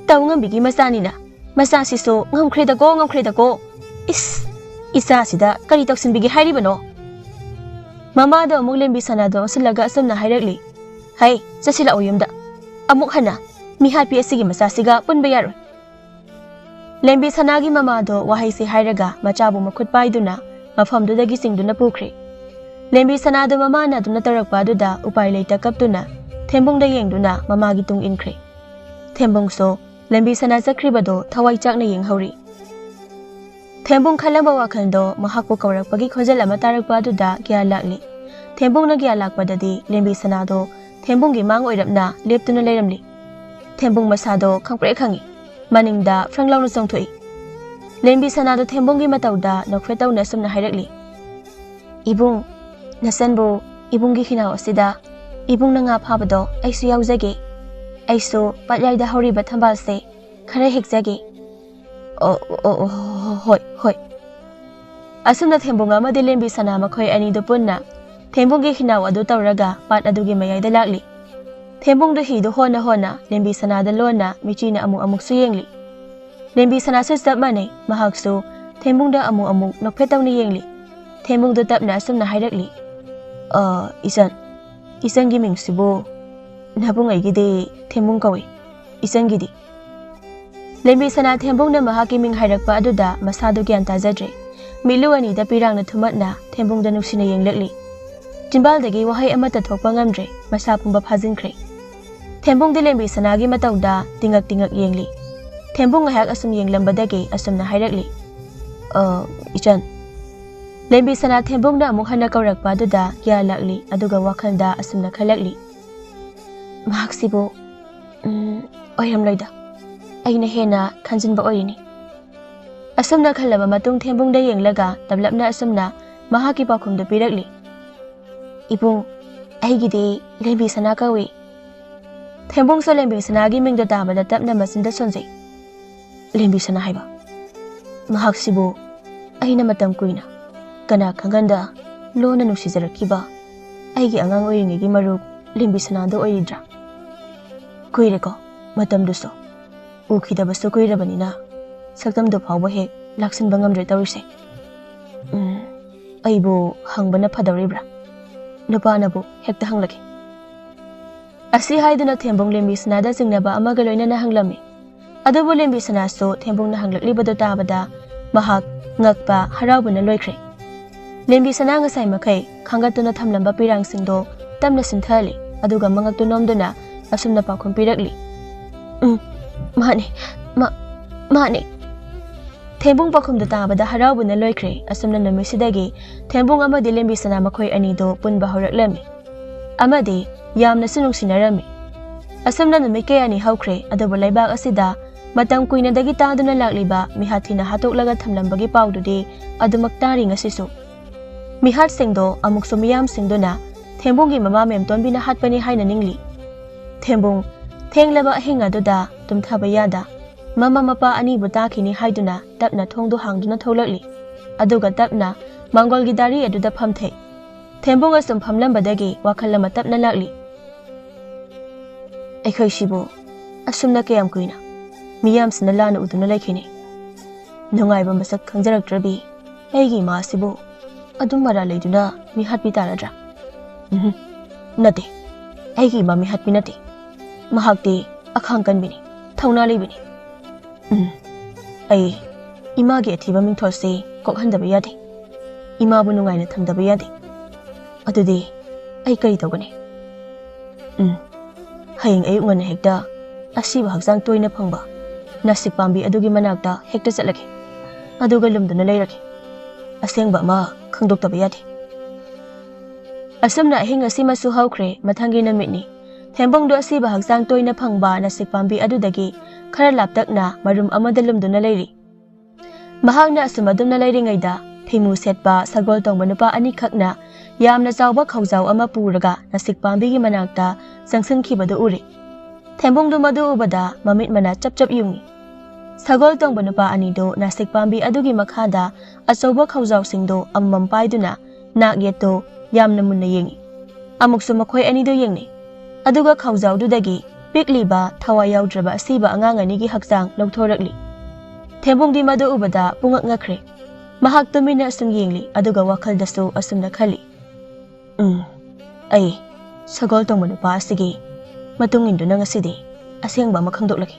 ꯇꯧꯉꯝꯕꯤꯒꯤ ꯃꯆꯥꯅꯤꯅ, ꯃꯆꯥꯁꯤꯁꯨ ꯉꯝꯈ꯭ꯔꯦꯗꯀꯣ, ꯉꯝꯈ꯭ꯔꯦꯗꯀꯣ꯫ ꯏꯁ! ꯏꯆꯥꯁꯤꯗ ꯀꯔꯤ ꯇꯧꯁꯤꯟꯕꯤꯒꯦ ꯍꯥꯏꯔꯤꯕꯅꯣ?" ꯃꯃꯥꯗꯣ ꯑꯃꯨꯛ ꯂꯦꯝꯕꯤ ꯁꯅꯥꯗꯣ ꯑꯣꯟꯁꯤꯜꯂꯒ ꯑꯁꯨꯝꯅ ꯍꯥꯏꯔꯛꯂꯤ, "ꯍꯩ, ꯆꯠꯁꯤꯜꯂꯛꯑꯣ ꯌꯨꯝꯗ꯫ ꯑꯃꯨꯛ ꯍꯟꯅ ꯃꯤꯍꯥꯠꯄꯤ ꯑꯁꯤꯒꯤ ꯃꯆꯥꯁꯤꯒ ꯄꯨꯟꯕ ꯌꯥꯔꯣꯏ"꯫ ꯂꯦꯝꯕꯤ ꯁꯅꯥꯒꯤ ꯃꯃꯥꯗꯣ ꯋꯥꯍꯩꯁꯤ ꯍꯥꯏꯔꯒ ꯃꯆꯥꯕꯨ ꯃꯈꯨꯠ ꯄꯥꯏꯗꯨꯅ ꯃꯐꯝꯗꯨꯗꯒꯤ ꯆꯤꯡꯗꯨꯅ ꯄꯨꯈ꯭ꯔꯦ꯫ ꯂꯦꯝꯕꯤ ꯁꯅꯥꯗꯣ ꯃꯃꯥꯅ ꯑꯗꯨꯝꯅ ꯇꯧꯔꯛꯄ ꯑꯗꯨꯗ ꯎꯄꯥꯏ ꯂꯩꯇ ꯀꯞꯇꯨꯅ ꯊꯦꯝꯕꯨꯡꯗ ꯌꯦꯡꯗꯨꯅ ꯃꯃꯥꯒꯤ ꯇꯨꯡ ꯏꯟꯈ꯭ꯔꯦ꯫ ꯊꯦꯝꯕꯨꯡꯁꯨ ꯂꯦꯝꯕꯤ ꯁꯅꯥ ꯆꯠꯈ꯭ꯔꯤꯕꯗꯣ ꯊꯋꯥꯏ ꯆꯥꯛꯅ ꯌꯦꯡꯍꯧꯔꯤ꯫ ꯊꯦꯝꯕꯨꯡ ꯈꯜꯂꯝꯕ ꯋꯥꯈꯜꯗꯣ ꯃꯍꯥꯛꯄꯨ ꯀꯧꯔꯛꯄꯒꯤ ꯈꯣꯟꯖꯦꯜ ꯑꯃ ꯇꯥꯔꯛꯄ ꯑꯗꯨꯗ ꯒ꯭ꯌꯥꯟ ꯂꯥꯛꯂꯤ꯫ ꯊꯦꯝꯕꯨꯡꯅ ꯒ꯭ꯌꯥꯟ ꯂꯥꯛꯄꯗꯗꯤ ꯂꯦꯝꯕꯤ ꯁꯅꯥꯗꯣ ꯊꯦꯝꯕꯨꯡꯒꯤ ꯃꯥꯡ ꯑꯣꯏꯔꯞꯅ ꯂꯦꯞꯇꯨꯅ ꯂꯩꯔꯝꯂꯤ꯫ ꯊꯦꯝꯕꯨꯡ ꯃꯁꯥꯗꯣ ꯈꯪꯄ꯭ꯔꯦꯛ ꯈꯪꯉꯤ꯫ ꯃꯅꯤꯡꯗ ꯐ꯭ꯔꯪ ꯂꯥꯎꯅ ꯆꯣꯡꯊꯣꯛꯏ꯫ ꯂꯦꯝꯕꯤ ꯁꯅꯥꯗꯣ ꯊꯦꯝꯕꯨꯡꯒꯤ ꯃꯇꯧꯗ ꯅꯣꯛꯐꯦꯠ ꯇꯧꯅ ꯑꯁꯨꯝꯅ ꯍꯥꯏꯔꯛꯂꯤ, "ꯏꯕꯨꯡ, ꯅꯆꯟꯕꯨ ꯏꯕꯨꯡꯒꯤ ꯍꯤꯅꯥꯎ ꯑꯁꯤꯗ ꯏꯕꯨꯡꯅ ꯉꯥ ꯐꯥꯕꯗꯣ ꯑꯩꯁꯨ ꯌꯥꯎꯖꯒꯦ꯫ ꯑꯩꯁꯨ ꯄꯥꯠꯌꯥꯏꯗ ꯍꯧꯔꯤꯕ ꯊꯝꯕꯥꯜꯁꯦ ꯈꯔ ꯍꯦꯛꯆꯒꯦ"꯫ "ꯑꯣ, ꯑꯣ, ꯑꯣ, ꯍꯣꯏ, ꯍꯣꯏ"꯫ ꯑꯁꯨꯝꯅ ꯊꯦꯝꯕꯨꯡ ꯑꯃꯗꯤ ꯂꯦꯝꯕꯤ ꯁꯅꯥ ꯃꯈꯣꯏ ꯑꯅꯤꯗꯨ ꯄꯨꯟꯅ ꯊꯦꯝꯕꯨꯡꯒꯤ ꯍꯤꯅꯥꯎ ꯑꯗꯨ ꯇꯧꯔꯒ ꯄꯥꯠ ꯑꯗꯨꯒꯤ ꯃꯌꯥꯏꯗ ꯂꯥꯛꯂꯤ꯫ ꯊꯦꯝꯕꯨꯡꯗꯨ ꯍꯤꯗꯨ ꯍꯣꯟꯅ ꯍꯣꯟꯅ ꯂꯦꯝꯕꯤ ꯁꯅꯥꯗ ꯂꯣꯟꯅ ꯃꯤꯆꯤꯅ ꯑꯃꯨꯛ ꯑꯃꯨꯛꯁꯨ ꯌꯦꯡꯂꯤ꯫ ꯂꯦꯝꯕꯤ ꯁꯅꯥꯁꯨ ꯆꯞ ꯃꯥꯟꯅꯩ, ꯃꯍꯥꯛꯁꯨ ꯊꯦꯝꯕꯨꯡꯗ ꯑꯃꯨꯛ ꯑꯃꯨꯛ ꯅꯣꯛꯐꯦꯠ ꯇꯧꯅ ꯌꯦꯡꯂꯤ꯫ ꯊꯦꯝꯕꯨꯡꯗꯨ ꯇꯞꯅ ꯑꯁꯨꯝꯅ ꯍꯥꯏꯔꯛꯂꯤ, "ꯑ, ꯏꯆꯟ, ꯏꯆꯟꯒꯤ ꯃꯤꯡꯁꯤꯕꯨ?" "ꯅꯕꯨꯡ, ꯑꯩꯒꯤꯗꯤ ꯊꯦꯝꯕꯨꯡ ꯀꯧꯏ, ꯏꯆꯟꯒꯤꯗꯤ?" ꯂꯦꯝꯕꯤ ꯁꯅꯥ ꯊꯦꯝꯕꯨꯡꯅ ꯃꯍꯥꯛꯀꯤ ꯃꯤꯡ ꯍꯥꯏꯔꯛꯄ ꯑꯗꯨꯗ ꯃꯁꯥꯗꯨ ꯒ꯭ꯌꯥꯟ ꯇꯥꯖꯗ꯭ꯔꯦ꯫ ꯃꯤꯠꯂꯨ ꯑꯅꯤꯗ ꯄꯤꯔꯥꯡꯅ ꯊꯨꯝꯃꯠꯅ ꯊꯦꯝꯕꯨꯡꯗ ꯅꯨꯡꯁꯤꯅ ꯌꯦꯡꯂꯛꯂꯤ꯫ ꯆꯤꯝꯕꯥꯜꯗꯒꯤ ꯋꯥꯍꯩ ꯑꯃꯠꯇ ꯊꯣꯛꯄ ꯉꯝꯗ꯭ꯔꯦ, ꯃꯁꯥ ꯄꯨꯝꯕ ꯐꯥꯖꯤꯟꯈ꯭ꯔꯦ꯫ ꯊꯦꯝꯕꯨꯡꯗꯤ ꯂꯦꯝꯕꯤ ꯁꯅꯥꯒꯤ ꯃꯇꯧꯗ ꯇꯤꯡꯉꯛ ꯇꯤꯡꯉꯛ ꯌꯦꯡꯂꯤ꯫ ꯊꯦꯝꯕꯨꯡ ꯉꯥꯏꯍꯥꯛ ꯑꯁꯨꯝ ꯌꯦꯡꯂꯝꯕꯗꯒꯤ ꯑꯁꯨꯝꯅ ꯍꯥꯏꯔꯛꯂꯤ, "ꯑ, ꯏꯆꯟ"꯫ ꯂꯦꯝꯕꯤ ꯁꯅꯥ ꯊꯦꯝꯕꯨꯡꯅ ꯑꯃꯨꯛ ꯍꯟꯅ ꯀꯧꯔꯛꯄ ꯑꯗꯨꯗ ꯒ꯭ꯌꯥꯟ ꯂꯥꯛꯂꯤ, ꯑꯗꯨꯒ ꯋꯥꯈꯜꯗ ꯑꯁꯨꯝꯅ ꯈꯜꯂꯛꯂꯤ, "ꯃꯍꯥꯛꯁꯤꯕꯨ, ꯎꯝ, ꯑꯣꯏꯔꯝꯂꯣꯏꯗ꯫ ꯑꯩꯅ ꯍꯦꯟꯅ ꯈꯟꯖꯤꯟꯕ ꯑꯣꯏꯔꯤꯅꯤ"꯫ ꯑꯁꯨꯝꯅ ꯈꯜꯂꯕ ꯃꯇꯨꯡ ꯊꯦꯝꯕꯨꯡꯗ ꯌꯦꯡꯂꯒ ꯇꯞꯂꯞꯅ ꯑꯁꯨꯝꯅ ꯃꯍꯥꯛꯀꯤ ꯄꯥꯎꯈꯨꯝꯗꯨ ꯄꯤꯔꯛꯂꯤ, "ꯏꯕꯨꯡ, ꯑꯩꯒꯤꯗꯤ ꯂꯦꯝꯕꯤ ꯁꯅꯥ ꯀꯧꯏ"꯫ ꯊꯦꯝꯕꯨꯡꯁꯨ ꯂꯦꯝꯕꯤ ꯁꯅꯥꯒꯤ ꯃꯤꯡꯗꯣ ꯇꯥꯕꯗ ꯇꯞꯅ ꯃꯆꯤꯟꯗ ꯁꯣꯟꯖꯩ꯫ "ꯂꯦꯝꯕꯤ ꯁꯅꯥ ꯍꯥꯏꯕ? ꯃꯍꯥꯛꯁꯤꯕꯨ ꯑꯩꯅ ꯃꯇꯝ ꯀꯨꯏꯅ ꯀꯅꯥ ꯈꯪꯍꯟꯗ ꯂꯣꯟꯅ ꯅꯨꯡꯁꯤꯖꯔꯛꯈꯤꯕ ꯑꯩꯒꯤ ꯑꯉꯥꯡ ꯑꯣꯏꯔꯤꯉꯩꯒꯤ ꯃꯔꯨꯞ ꯂꯦꯝꯕꯤ ꯁꯅꯥꯗꯣ ꯑꯣꯏꯔꯤꯗ꯭ꯔꯥ? ꯀꯨꯏꯔꯦꯀꯣ ꯃꯇꯝꯗꯨꯁꯨ꯫ ꯎꯈꯤꯗꯕꯁꯨ ꯀꯨꯏꯔꯕꯅꯤꯅ ꯁꯛꯇꯝꯗꯨ ꯐꯥꯎꯕ ꯍꯦꯛ ꯂꯥꯛꯁꯤꯟꯕ ꯉꯝꯗ꯭ꯔꯦ ꯇꯧꯔꯤꯁꯦ꯫ ꯎꯝ, ꯑꯩꯕꯨ ꯍꯪꯕꯅ ꯐꯗꯧꯔꯤꯕ꯭ꯔꯥ?" ꯅꯨꯄꯥꯅꯕꯨ ꯍꯦꯛꯇ ꯍꯪꯂꯛꯏ꯫ ꯑꯁꯤ ꯍꯥꯏꯗꯨꯅ ꯊꯦꯝꯕꯨꯡ ꯂꯦꯝꯕꯤ ꯁꯅꯥꯗ ꯆꯤꯡꯅꯕ ꯑꯃꯒ ꯂꯣꯏꯅꯅ ꯍꯪꯂꯝꯃꯤ꯫ ꯑꯗꯨꯕꯨ ꯂꯦꯝꯕꯤ ꯁꯅꯥꯁꯨ ꯊꯦꯝꯕꯨꯡꯅ ꯍꯪꯂꯛꯂꯤꯕꯗꯨ ꯇꯥꯕꯗ ꯃꯍꯥꯛ ꯉꯛꯄ ꯍꯔꯥꯎꯕꯅ ꯂꯣꯏꯈ꯭ꯔꯦ꯫ ꯂꯦꯝꯕꯤ ꯁꯅꯥ ꯉꯁꯥꯏ ꯃꯈꯩ ꯈꯥꯡꯒꯠꯇꯨꯅ ꯊꯝꯂꯝꯕ ꯄꯤꯔꯥꯡꯁꯤꯡꯗꯣ ꯇꯞꯅ ꯁꯤꯟꯊꯍꯜꯂꯤ, ꯑꯗꯨꯒ ꯃꯉꯛꯇꯨ ꯅꯣꯝꯗꯨꯅ ꯑꯁꯨꯝꯅ ꯄꯥꯎꯈꯨꯝ ꯄꯤꯔꯛꯂꯤ꯫ "ꯎꯝ, ꯃꯥꯅꯦ, ꯃꯥ-, ꯃꯥꯅꯦ꯫" ꯊꯦꯝꯕꯨꯡ ꯄꯥꯎꯈꯨꯝꯗꯨ ꯇꯥꯕꯗ ꯍꯔꯥꯎꯕꯅ ꯂꯣꯏꯈ꯭ꯔꯦ꯫ ꯑꯁꯨꯝꯅ ꯅꯨꯃꯤꯠꯁꯤꯗꯒꯤ ꯊꯦꯝꯕꯨꯡ ꯑꯃꯗꯤ ꯂꯦꯝꯕꯤ ꯁꯅꯥ ꯃꯈꯣꯏ ꯑꯅꯤꯗꯨ ꯄꯨꯟꯕ ꯍꯧꯔꯛꯂꯝꯃꯤ꯫ ꯑꯃꯗꯤ ꯌꯥꯝꯅꯁꯨ ꯅꯨꯡꯁꯤꯅꯔꯝꯃꯤ꯫ ꯑꯁꯨꯝꯅ ꯅꯨꯃꯤꯠ ꯀꯌꯥꯅꯤ ꯍꯧꯈ꯭ꯔꯦ, ꯑꯗꯨꯕꯨ ꯂꯩꯕꯥꯛ ꯑꯁꯤꯗ ꯃꯇꯝ ꯀꯨꯏꯅꯗꯒꯤ ꯇꯥꯗꯨꯅ ꯂꯥꯛꯂꯤꯕ ꯃꯤꯍꯥꯠ ꯊꯤꯅ ꯍꯥꯠꯇꯣꯛꯂꯒ ꯊꯝꯂꯝꯕꯒꯤ ꯄꯥꯎꯗꯨꯗꯤ ꯑꯗꯨꯃꯛ ꯇꯥꯔꯤ ꯉꯁꯤꯁꯨ꯫ ꯃꯤꯍꯥꯠꯁꯤꯡꯗꯣ ꯑꯃꯨꯛꯁꯨ ꯃꯤꯌꯥꯝꯁꯤꯡꯗꯨꯅ ꯊꯦꯝꯕꯨꯡꯒꯤ ꯃꯃꯥ ꯃꯦꯝꯇꯣꯟꯕꯤꯅ ꯍꯥꯠꯄꯅꯤ ꯍꯥꯏꯅ ꯅꯤꯡꯂꯤ꯫ ꯊꯦꯝꯕꯨꯡ ꯊꯦꯡꯂꯕ ꯑꯍꯤꯡ ꯑꯗꯨꯗ ꯇꯨꯝꯊꯕ ꯌꯥꯗ ꯃꯃꯥ ꯃꯄꯥ ꯑꯅꯤꯕꯨ ꯇꯥꯈꯤꯅꯤ ꯍꯥꯏꯗꯨꯅ ꯇꯞꯅ ꯊꯣꯡꯗꯨ ꯍꯥꯡꯗꯨꯅ ꯊꯣꯛꯂꯛꯂꯤ꯫ ꯑꯗꯨꯒ ꯇꯞꯅ ꯃꯥꯡꯒꯣꯜꯒꯤ ꯗꯥꯔꯤ ꯑꯗꯨꯗ ꯐꯝꯊꯩ꯫ ꯊꯦꯝꯕꯨꯡ ꯑꯁꯨꯝ ꯐꯝꯂꯝꯕꯗꯒꯤ ꯋꯥꯈꯜ ꯑꯃ ꯇꯞꯅ ꯂꯥꯛꯂꯤ꯫ "ꯑꯩꯈꯣꯏꯁꯤꯕꯨ ꯑꯁꯨꯝꯅ ꯀꯌꯥꯝ ꯀꯨꯏꯅ ꯃꯤꯌꯥꯝꯁꯤꯅ ꯂꯥꯟꯅ ꯎꯗꯨꯅ ꯂꯩꯈꯤꯅꯤ? ꯅꯨꯡꯉꯥꯏꯕ ꯃꯁꯛ ꯈꯪꯖꯔꯛꯇ꯭ꯔꯕꯤ ꯑꯩꯒꯤ ꯏꯃꯥ ꯑꯁꯤꯕꯨ ꯑꯗꯨꯝ ꯃꯔꯥꯜ ꯂꯩꯗꯨꯅ ꯃꯤꯍꯥꯠꯄꯤ ꯇꯥꯔꯗ꯭ꯔꯥ? ꯎꯝꯍꯨꯝ, ꯅꯠꯇꯦ, ꯑꯩꯒꯤ ꯏꯃꯥ ꯃꯤꯍꯥꯠꯄꯤ ꯅꯠꯇꯦ꯫ ꯃꯍꯥꯛꯇꯤ ꯑꯈꯥꯡ ꯀꯟꯕꯤꯅꯤ, ꯊꯧꯅꯥ ꯂꯩꯕꯤꯅꯤ꯫ ꯎꯝ, ꯑꯩ ꯏꯃꯥꯒꯤ ꯑꯊꯤꯕ ꯃꯤꯡꯊꯣꯜꯁꯤ ꯀꯣꯛꯍꯟꯗꯕ ꯌꯥꯗꯦ꯫ ꯏꯃꯥꯕꯨ ꯅꯨꯡꯉꯥꯏꯅ ꯊꯝꯗꯕ ꯌꯥꯗꯦ꯫ ꯑꯗꯨꯗꯤ ꯑꯩ ꯀꯔꯤ ꯇꯧꯒꯅꯤ? ꯎꯝ, ꯍꯌꯦꯡ ꯑꯌꯨꯛ ꯉꯟꯅ ꯍꯦꯛꯇ ꯑꯁꯤꯕ ꯍꯛꯆꯥꯡ ꯇꯣꯏꯅ ꯐꯪꯕ ꯅꯥꯁꯤꯛ ꯄꯥꯝꯕꯤ ꯑꯗꯨꯒꯤ ꯃꯅꯥꯛꯇ ꯍꯦꯛꯇ ꯆꯠꯂꯒꯦ꯫ ꯑꯗꯨꯒ ꯂꯨꯝꯗꯨꯅ ꯂꯩꯔꯒꯦ꯫ ꯑꯁꯦꯡꯕ ꯑꯃ ꯈꯪꯗꯣꯛꯇꯕ ꯌꯥꯗꯦ꯫" ꯑꯁꯨꯝꯅ ꯑꯍꯤꯡ ꯑꯁꯤꯃꯁꯨ ꯍꯧꯈ꯭ꯔꯦ꯫ ꯃꯊꯪꯒꯤ ꯅꯨꯃꯤꯠꯅꯤ꯫ ꯊꯦꯝꯕꯨꯡꯗꯨ ꯑꯁꯤꯕ ꯍꯛꯆꯥꯡ ꯇꯣꯏꯅ ꯐꯪꯕ ꯅꯥꯁꯤꯛ ꯄꯥꯝꯕꯤ ꯑꯗꯨꯗꯒꯤ ꯈꯔ ꯂꯥꯞꯇꯛꯅ ꯃꯔꯨꯝ ꯑꯃꯗ ꯂꯨꯝꯗꯨꯅ ꯂꯩꯔꯤ꯫ ꯃꯍꯥꯛꯅ ꯑꯁꯨꯝ ꯑꯗꯨꯝꯅ ꯂꯩꯔꯤꯉꯩꯗ ꯐꯤꯃꯨ ꯁꯦꯠꯄ ꯁꯒꯣꯜ ꯇꯣꯡꯕ ꯅꯨꯄꯥ ꯑꯅꯤꯈꯛꯅ ꯌꯥꯝꯅ ꯆꯥꯎꯕ ꯈꯧꯖꯥꯎ ꯑꯃ ꯄꯨꯔꯒ ꯅꯥꯁꯤꯛ ꯄꯥꯝꯕꯤꯒꯤ ꯃꯅꯥꯛꯇ ꯆꯪꯁꯤꯟꯈꯤꯕꯗꯨ ꯎꯔꯤ꯫ ꯊꯦꯝꯕꯨꯡꯗꯨ ꯃꯗꯨ ꯎꯕꯗ ꯃꯃꯤꯠ ꯃꯅꯥ ꯆꯞ ꯆꯞ ꯌꯨꯡꯏ꯫ ꯁꯒꯣꯜ ꯇꯣꯡꯕ ꯅꯨꯄꯥ ꯑꯅꯤꯗꯨ ꯅꯥꯁꯤꯛ ꯄꯥꯝꯕꯤ ꯑꯗꯨꯒꯤ ꯃꯈꯥꯗ ꯑꯆꯧꯕ ꯈꯧꯖꯥꯎꯁꯤꯡꯗꯨ ꯑꯃꯃꯝ ꯄꯥꯏꯗꯨꯅ ꯅꯥꯛ ꯌꯦꯠꯇꯨ ꯌꯥꯝꯅ ꯃꯨꯟꯅ ꯌꯦꯡꯏ꯫ ꯑꯃꯨꯛꯁꯨ ꯃꯈꯣꯏ ꯑꯅꯤꯗꯨ ꯌꯦꯡꯅꯩ꯫ ꯑꯗꯨꯒ ꯈꯧꯖꯥꯎꯗꯨꯗꯒꯤ ꯄꯤꯛꯂꯤꯕ ꯊꯋꯥꯏ ꯌꯥꯎꯗ꯭ꯔꯕ ꯑꯁꯤꯕ ꯑꯉꯥꯡ ꯑꯅꯤꯒꯤ ꯍꯛꯆꯥꯡ ꯂꯧꯊꯣꯔꯛꯂꯤ꯫ ꯊꯦꯝꯕꯨꯡꯗꯤ ꯃꯗꯨ ꯎꯕꯗ ꯄꯨꯡꯉꯛ ꯉꯛꯈ꯭ꯔꯦ꯫ ꯃꯍꯥꯛ ꯇꯨꯃꯤꯟꯅ ꯑꯁꯨꯝ ꯌꯦꯡꯂꯤ, ꯑꯗꯨꯒ ꯋꯥꯈꯜꯗꯁꯨ ꯑꯁꯨꯝꯅ ꯈꯜꯂꯤ, "ꯎꯝ, ꯑꯩ ꯁꯒꯣꯜ ꯇꯣꯡꯕ ꯅꯨꯄꯥ ꯑꯁꯤꯒꯤ ꯃꯇꯨꯡ ꯏꯟꯗꯨꯅ ꯉꯁꯤꯗꯤ ꯑꯁꯦꯡꯕ ꯑꯃ ꯈꯪꯗꯣꯛꯂꯒꯦ꯫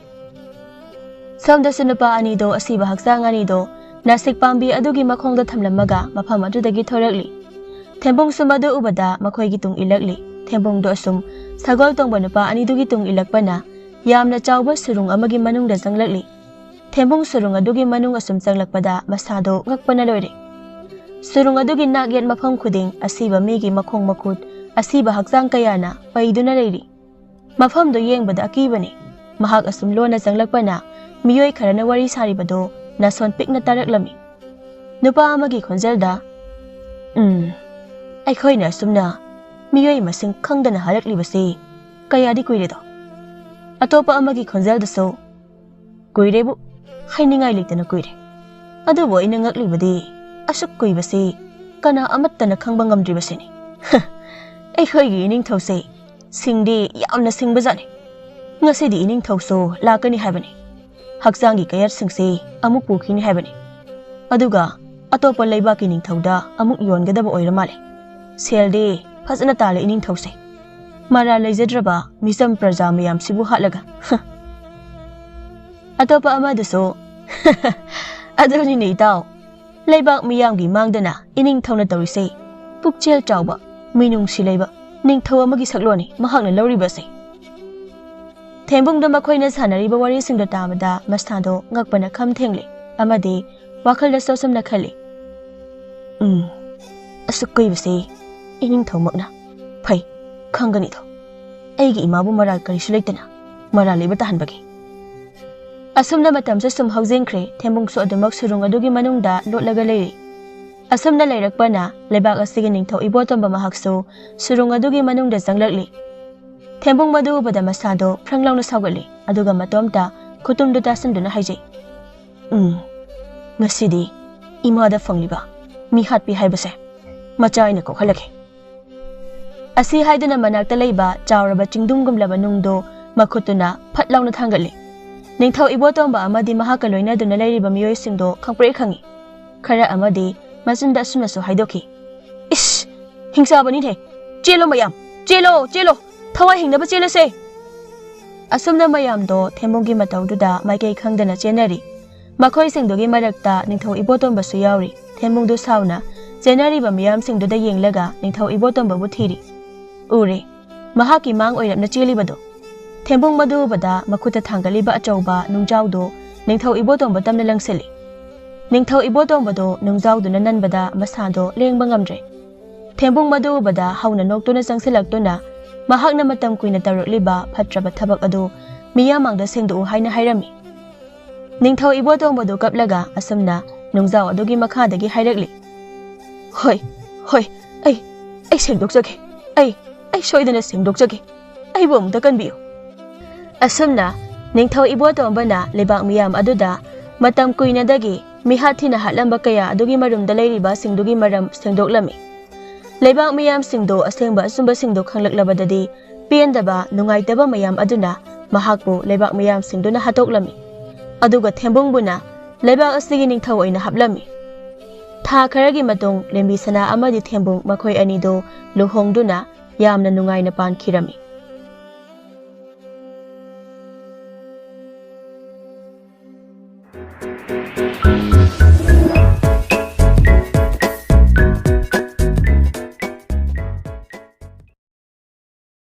ꯁꯣꯝꯗꯁꯨ ꯅꯨꯄꯥ ꯑꯅꯤꯗꯣ ꯑꯁꯤꯕ ꯍꯛꯆꯥꯡ ꯑꯅꯤꯗꯣ ꯅꯥꯁꯤꯛ ꯄꯥꯝꯕꯤ ꯑꯗꯨꯒꯤ ꯃꯈꯣꯡꯗ ꯊꯝꯂꯝꯃꯒ ꯃꯐꯝ ꯑꯗꯨꯗꯒꯤ ꯊꯣꯔꯛꯂꯤ꯫ ꯊꯦꯝꯕꯨꯡꯁꯨ ꯃꯗꯨ ꯎꯕꯗ ꯃꯈꯣꯏꯒꯤ ꯇꯨꯡ ꯏꯜꯂꯛꯂꯤ꯫ ꯊꯦꯝꯕꯨꯡꯗꯣ ꯑꯁꯨꯝ ꯁꯒꯣꯜ ꯇꯣꯡꯕ ꯅꯨꯄꯥ ꯑꯅꯤꯗꯨꯒꯤ ꯇꯨꯡ ꯏꯜꯂꯛꯄꯅ ꯌꯥꯝꯅ ꯆꯥꯎꯕ ꯁꯨꯔꯨꯡ ꯑꯃꯒꯤ ꯃꯅꯨꯡꯗ ꯆꯪꯂꯛꯂꯤ꯫ ꯊꯦꯝꯕꯨꯡ ꯁꯨꯔꯨꯡ ꯑꯗꯨꯒꯤ ꯃꯅꯨꯡ ꯑꯁꯨꯝ ꯆꯪꯂꯛꯄꯗ ꯃꯁꯥꯗꯣ ꯉꯛꯄꯅ ꯂꯣꯏꯔꯦ꯫ ꯁꯨꯔꯨꯡ ꯑꯗꯨꯒꯤ ꯅꯥꯛ ꯌꯦꯠ ꯃꯐꯝ ꯈꯨꯗꯤꯡ ꯑꯁꯤꯕ ꯃꯤꯒꯤ ꯃꯈꯣꯡ ꯃꯈꯨꯠ ꯑꯁꯤꯕ ꯍꯛꯆꯥꯡ ꯀꯌꯥꯅ ꯄꯩꯗꯨꯅ ꯂꯩꯔꯤ꯫ ꯃꯐꯝꯗꯨ ꯌꯦꯡꯕꯗ ꯑꯀꯤꯕꯅꯤ꯫ ꯃꯍꯥꯛ ꯑꯁꯨꯝ ꯂꯣꯟꯅ ꯆꯪꯂꯛꯄꯅ ꯃꯤꯑꯣꯏ ꯈꯔꯅ ꯋꯥꯔꯤ ꯁꯥꯔꯤꯕꯗꯨ ꯅꯥꯁꯣꯟ ꯄꯤꯛꯅ ꯇꯥꯔꯛꯂꯝꯃꯤ꯫ ꯅꯨꯄꯥ ꯑꯃꯒꯤ ꯈꯣꯟꯖꯦꯜꯗ, "ꯎꯝ, ꯑꯩꯈꯣꯏꯅ ꯑꯁꯨꯝꯅ ꯃꯤꯑꯣꯏ ꯃꯁꯤꯡ ꯈꯪꯗꯅ ꯍꯥꯏꯔꯛꯂꯤꯕꯁꯤ ꯀꯌꯥꯗꯤ ꯀꯨꯏꯔꯦꯗꯣ?" ꯑꯇꯣꯞꯄ ꯑꯃꯒꯤ ꯈꯣꯟꯖꯦꯜꯗꯁꯨ, "ꯀꯨꯏꯔꯦꯕꯨ, ꯍꯥꯏꯅꯤꯡꯉꯥꯏ ꯂꯩꯇꯅ ꯀꯨꯏꯔꯦ꯫ ꯑꯗꯨꯕꯨ ꯑꯩꯅ ꯉꯛꯂꯤꯕꯗꯤ ꯑꯁꯨꯛ ꯀꯨꯏꯕꯁꯤ ꯀꯅꯥ ꯑꯃꯠꯇꯅ ꯈꯪꯕ ꯉꯝꯗ꯭ꯔꯤꯕꯁꯤꯅꯤ꯫ ꯑꯩꯈꯣꯏꯒꯤ ꯏꯅꯤꯡꯊꯧꯁꯦ ꯁꯤꯡꯗꯤ ꯌꯥꯝꯅ ꯁꯤꯡꯕꯖꯥꯠꯅꯤ꯫ ꯉꯁꯤꯗꯤ ꯏꯅꯤꯡꯊꯧꯁꯨ ꯂꯥꯛꯀꯅꯤ ꯍꯥꯏꯕꯅꯤ꯫ ꯍꯛꯆꯥꯡꯒꯤ ꯀꯌꯥꯠꯁꯤꯡꯁꯤ ꯑꯃꯨꯛ ꯄꯨꯈꯤꯅꯤ ꯍꯥꯏꯕꯅꯤ꯫ ꯑꯗꯨꯒ ꯑꯇꯣꯞꯄ ꯂꯩꯕꯥꯛꯀꯤ ꯅꯤꯡꯊꯧꯗ ꯑꯃꯨꯛ ꯌꯣꯟꯒꯗꯕ ꯑꯣꯏꯔ ꯃꯥꯜꯂꯦ꯫ ꯁꯦꯜꯗꯤ ꯐꯖꯅ ꯇꯥꯜꯂꯦ ꯏꯅꯤꯡꯊꯧꯁꯦ꯫ ꯃꯔꯥꯜ ꯂꯩꯖꯗ꯭ꯔꯕ ꯃꯤꯆꯝ ꯄ꯭ꯔꯖꯥ ꯃꯌꯥꯝꯁꯤꯕꯨ ꯍꯥꯠꯂꯒ꯫ ꯍ꯫ ꯑꯇꯣꯞꯄ ꯑꯃꯗꯨꯁꯨ, "ꯑꯗꯨꯅꯤꯅꯦ ꯏꯇꯥꯎ, ꯂꯩꯕꯥꯛ ꯃꯤꯌꯥꯝꯒꯤ ꯃꯥꯡꯗꯅ ꯏꯅꯤꯡꯊꯧꯅ ꯇꯧꯔꯤꯁꯦ꯫ ꯄꯨꯛꯆꯦꯜ ꯆꯥꯎꯕ, ꯃꯤꯅꯨꯡꯁꯤ ꯂꯩꯕ ꯅꯤꯡꯊꯧ ꯑꯃꯒꯤ ꯁꯛꯂꯣꯟꯅꯤ ꯃꯍꯥꯛꯅ ꯂꯧꯔꯤꯕꯁꯦ꯫" ꯊꯦꯝꯕꯨꯡꯗ ꯃꯈꯣꯏꯅ ꯁꯥꯟꯅꯔꯤꯕ ꯋꯥꯔꯤꯁꯤꯡꯗꯣ ꯇꯥꯕꯗ ꯃꯁꯥꯗꯣ ꯉꯛꯄꯅ ꯈꯝ ꯊꯦꯡꯂꯦ ꯑꯃꯗꯤ ꯋꯥꯈꯜꯗꯁꯨ ꯑꯁꯨꯝꯅ ꯈꯜꯂꯤ, "ꯎꯝ, ꯑꯁꯨꯛ ꯀꯨꯏꯕꯁꯤ ꯏꯅꯤꯡꯊꯧꯃꯛꯅ ꯐꯩ ꯈꯪꯒꯅꯤꯗꯣ꯫ ꯑꯩꯒꯤ ꯏꯃꯥꯕꯨ ꯃꯔꯥꯜ ꯀꯔꯤꯁꯨ ꯂꯩꯇꯅ ꯃꯔꯥꯜ ꯂꯩꯕ ꯇꯥꯍꯟꯕꯒꯦ꯫" ꯑꯁꯨꯝꯅ ꯃꯇꯝꯁꯨ ꯁꯨꯝ ꯍꯧꯖꯤꯟꯈ꯭ꯔꯦ꯫ ꯊꯦꯝꯕꯨꯡꯁꯨ ꯑꯗꯨꯃꯛ ꯁꯨꯔꯨꯡ ꯑꯗꯨꯒꯤ ꯃꯅꯨꯡꯗ ꯂꯣꯠꯂꯒ ꯂꯩꯔꯤ꯫ ꯑꯁꯨꯝꯅ ꯂꯩꯔꯛꯄꯅ ꯂꯩꯕꯥꯛ ꯑꯁꯤꯒꯤ ꯅꯤꯡꯊꯧ ꯏꯕꯣꯇꯣꯝꯕ ꯃꯍꯥꯛꯁꯨ ꯁꯨꯔꯨꯡ ꯑꯗꯨꯒꯤ ꯃꯅꯨꯡꯗ ꯆꯪꯂꯛꯂꯤ꯫ ꯊꯦꯝꯕꯨꯡ ꯃꯗꯨ ꯎꯕꯗ ꯃꯁꯥꯗꯣ ꯐ꯭ꯔꯪ ꯂꯥꯎꯅ ꯁꯥꯎꯒꯠꯂꯤ, ꯑꯗꯨꯒ ꯃꯇꯣꯝꯇ ꯈꯨꯇꯨꯝꯗꯨ ꯇꯥꯁꯤꯟꯗꯨꯅ ꯍꯥꯏꯖꯩ, "ꯎꯝ, ꯉꯁꯤꯗꯤ ꯏꯃꯥꯗ ꯐꯪꯂꯤꯕ ꯃꯤꯍꯥꯠꯄꯤ ꯍꯥꯏꯕꯁꯦ ꯃꯆꯥ ꯑꯩꯅ ꯀꯣꯛꯍꯜꯂꯒꯦ꯫" ꯑꯁꯤ ꯍꯥꯏꯗꯨꯅ ꯃꯅꯥꯛꯇ ꯂꯩꯕ ꯆꯥꯎꯔꯕ ꯆꯤꯡꯗꯨꯝꯒꯨꯝꯂꯕ ꯅꯨꯡꯗꯣ ꯃꯈꯨꯠꯇꯨꯅ ꯐꯠ ꯂꯥꯎꯅ ꯊꯥꯡꯒꯠꯂꯤ꯫ ꯅꯤꯡꯊꯧ ꯏꯕꯣꯇꯣꯝꯕ ꯑꯃꯗꯤ ꯃꯍꯥꯛꯀ ꯂꯣꯏꯅꯗꯨꯅ ꯂꯩꯔꯤꯕ ꯃꯤꯑꯣꯏꯁꯤꯡꯗꯣ ꯈꯪꯄ꯭ꯔꯦꯛ ꯈꯪꯉꯤ꯫ ꯈꯔ ꯑꯃꯗꯤ ꯃꯆꯤꯟꯗ ꯑꯁꯨꯝꯅꯁꯨ ꯍꯥꯏꯗꯣꯛꯈꯤ, "ꯏꯁ! ꯍꯤꯡꯆꯥꯕꯅꯤꯅꯦ! "ꯆꯦꯜꯂꯣ ꯃꯌꯥꯝ, ꯆꯦꯜꯂꯣ, ꯆꯦꯜꯂꯣ, ꯊꯋꯥꯏ ꯍꯤꯡꯅꯕ ꯆꯦꯜꯂꯁꯦ!" ꯑꯁꯨꯝꯅ ꯃꯌꯥꯝꯗꯣ ꯊꯦꯝꯕꯨꯡꯒꯤ ꯃꯇꯧꯗꯨꯗ ꯃꯥꯏꯀꯩ ꯈꯪꯗꯅ ꯆꯦꯟꯅꯔꯤ꯫ ꯃꯈꯣꯏꯁꯤꯡꯗꯨꯒꯤ ꯃꯔꯛꯇ ꯅꯤꯡꯊꯧ ꯏꯕꯣꯇꯣꯝꯕꯁꯨ ꯌꯥꯎꯔꯤ꯫ ꯊꯦꯝꯕꯨꯡꯗꯨ ꯁꯥꯎꯅ ꯆꯦꯟꯅꯔꯤꯕ ꯃꯤꯌꯥꯝꯁꯤꯡꯗꯨꯗ ꯌꯦꯡꯂꯒ ꯅꯤꯡꯊꯧ ꯏꯕꯣꯇꯣꯝꯕꯕꯨ ꯊꯤꯔꯤ꯫ ꯎꯔꯦ, ꯃꯍꯥꯛꯀꯤ ꯃꯥꯡ ꯑꯣꯏꯔꯞꯅ ꯆꯦꯜꯂꯤꯕꯗꯣ꯫ ꯊꯦꯝꯕꯨꯡ ꯃꯗꯨ ꯎꯕꯗ ꯃꯈꯨꯠꯇ ꯊꯥꯡꯒꯠꯂꯤꯕ ꯑꯆꯧꯕ ꯅꯨꯡꯖꯥꯎꯗꯨ ꯅꯤꯡꯊꯧ ꯏꯕꯣꯇꯣꯝꯕ ꯇꯝꯅ ꯂꯪꯁꯤꯜꯂꯤ꯫ ꯅꯤꯡꯊꯧ ꯏꯕꯣꯇꯣꯝꯕꯗꯣ ꯅꯨꯡꯖꯥꯎꯗꯨꯅ ꯅꯟꯕꯗ ꯃꯁꯥꯗꯣ ꯂꯦꯡꯕ ꯉꯝꯗ꯭ꯔꯦ꯫ ꯊꯦꯝꯕꯨꯡ ꯃꯗꯨ ꯎꯕꯗ ꯍꯧꯅ ꯅꯣꯛꯇꯨꯅ ꯆꯪꯁꯤꯜꯂꯛꯇꯨꯅ ꯃꯍꯥꯛꯅ ꯃꯇꯝ ꯀꯨꯏꯅ ꯇꯧꯔꯛꯂꯤꯕ ꯐꯠꯇ꯭ꯔꯕ ꯊꯕꯛ ꯑꯗꯨ ꯃꯤꯌꯥꯝ ꯃꯥꯡꯗ ꯁꯦꯡꯗꯣꯛꯎ ꯍꯥꯏꯅ ꯍꯥꯏꯔꯝꯃꯤ꯫ ꯅꯤꯡꯊꯧ ꯏꯕꯣꯇꯣꯝꯕꯗꯨ ꯀꯞꯂꯒ ꯑꯁꯨꯝꯅ ꯅꯨꯡꯖꯥꯎ ꯑꯗꯨꯒꯤ ꯃꯈꯥꯗꯒꯤ ꯍꯥꯏꯔꯛꯂꯤ, "ꯍꯣꯏ, ꯍꯣꯏ, ꯑꯩ, ꯑꯩ ꯁꯦꯡꯗꯣꯛꯆꯒꯦ꯫ ꯑꯩ, ꯑꯩ ꯁꯣꯏꯗꯅ ꯁꯦꯡꯗꯣꯛꯆꯒꯦ꯫ ꯑꯩꯕꯨ ꯑꯃꯨꯛꯇ ꯀꯟꯕꯤꯌꯨ"꯫ ꯑꯁꯨꯝꯅ ꯅꯤꯡꯊꯧ ꯏꯕꯣꯇꯣꯝꯕꯅ ꯂꯩꯕꯥꯛ ꯃꯤꯌꯥꯝ ꯑꯗꯨꯗ ꯃꯇꯝ ꯀꯨꯏꯅꯗꯒꯤ ꯃꯤꯍꯥꯠ ꯊꯤꯅ ꯍꯥꯠꯂꯝꯕ ꯀꯌꯥ ꯑꯗꯨꯒꯤ ꯃꯔꯨꯝꯗ ꯂꯩꯔꯤꯕꯁꯤꯡꯗꯨꯒꯤ ꯃꯔꯝ ꯁꯦꯡꯗꯣꯛꯂꯝꯃꯤ꯫ ꯂꯩꯕꯥꯛ ꯃꯤꯌꯥꯝꯁꯤꯡꯗꯣ ꯑꯁꯦꯡꯕ ꯑꯆꯨꯝꯕꯁꯤꯡꯗꯣ ꯈꯪꯂꯛꯂꯕꯗꯗꯤ ꯄꯦꯟꯗꯕ, ꯅꯨꯡꯉꯥꯏꯇꯕ ꯃꯌꯥꯝ ꯑꯗꯨꯅ ꯃꯍꯥꯛꯄꯨ ꯂꯩꯕꯥꯛ ꯃꯤꯌꯥꯝꯁꯤꯡꯗꯨꯅ ꯍꯥꯠꯇꯣꯛꯂꯝꯃꯤ꯫ ꯑꯗꯨꯒ ꯊꯦꯝꯕꯨꯡꯕꯨꯅ ꯂꯩꯕꯥꯛ ꯑꯁꯤꯒꯤ ꯅꯤꯡꯊꯧ ꯑꯣꯏꯅ ꯍꯥꯞꯂꯝꯃꯤ꯫ ꯊꯥ ꯈꯔꯒꯤ ꯃꯇꯨꯡ ꯂꯦꯝꯕꯤ ꯁꯅꯥ ꯑꯃꯗꯤ ꯊꯦꯝꯕꯨꯡ ꯃꯈꯣꯏ ꯑꯅꯤꯗꯨ ꯂꯨꯍꯣꯡꯗꯨꯅ ꯌꯥꯝꯅ ꯅꯨꯡꯉꯥꯏꯅ ꯄꯥꯟꯈꯤꯔꯝꯃꯤ꯫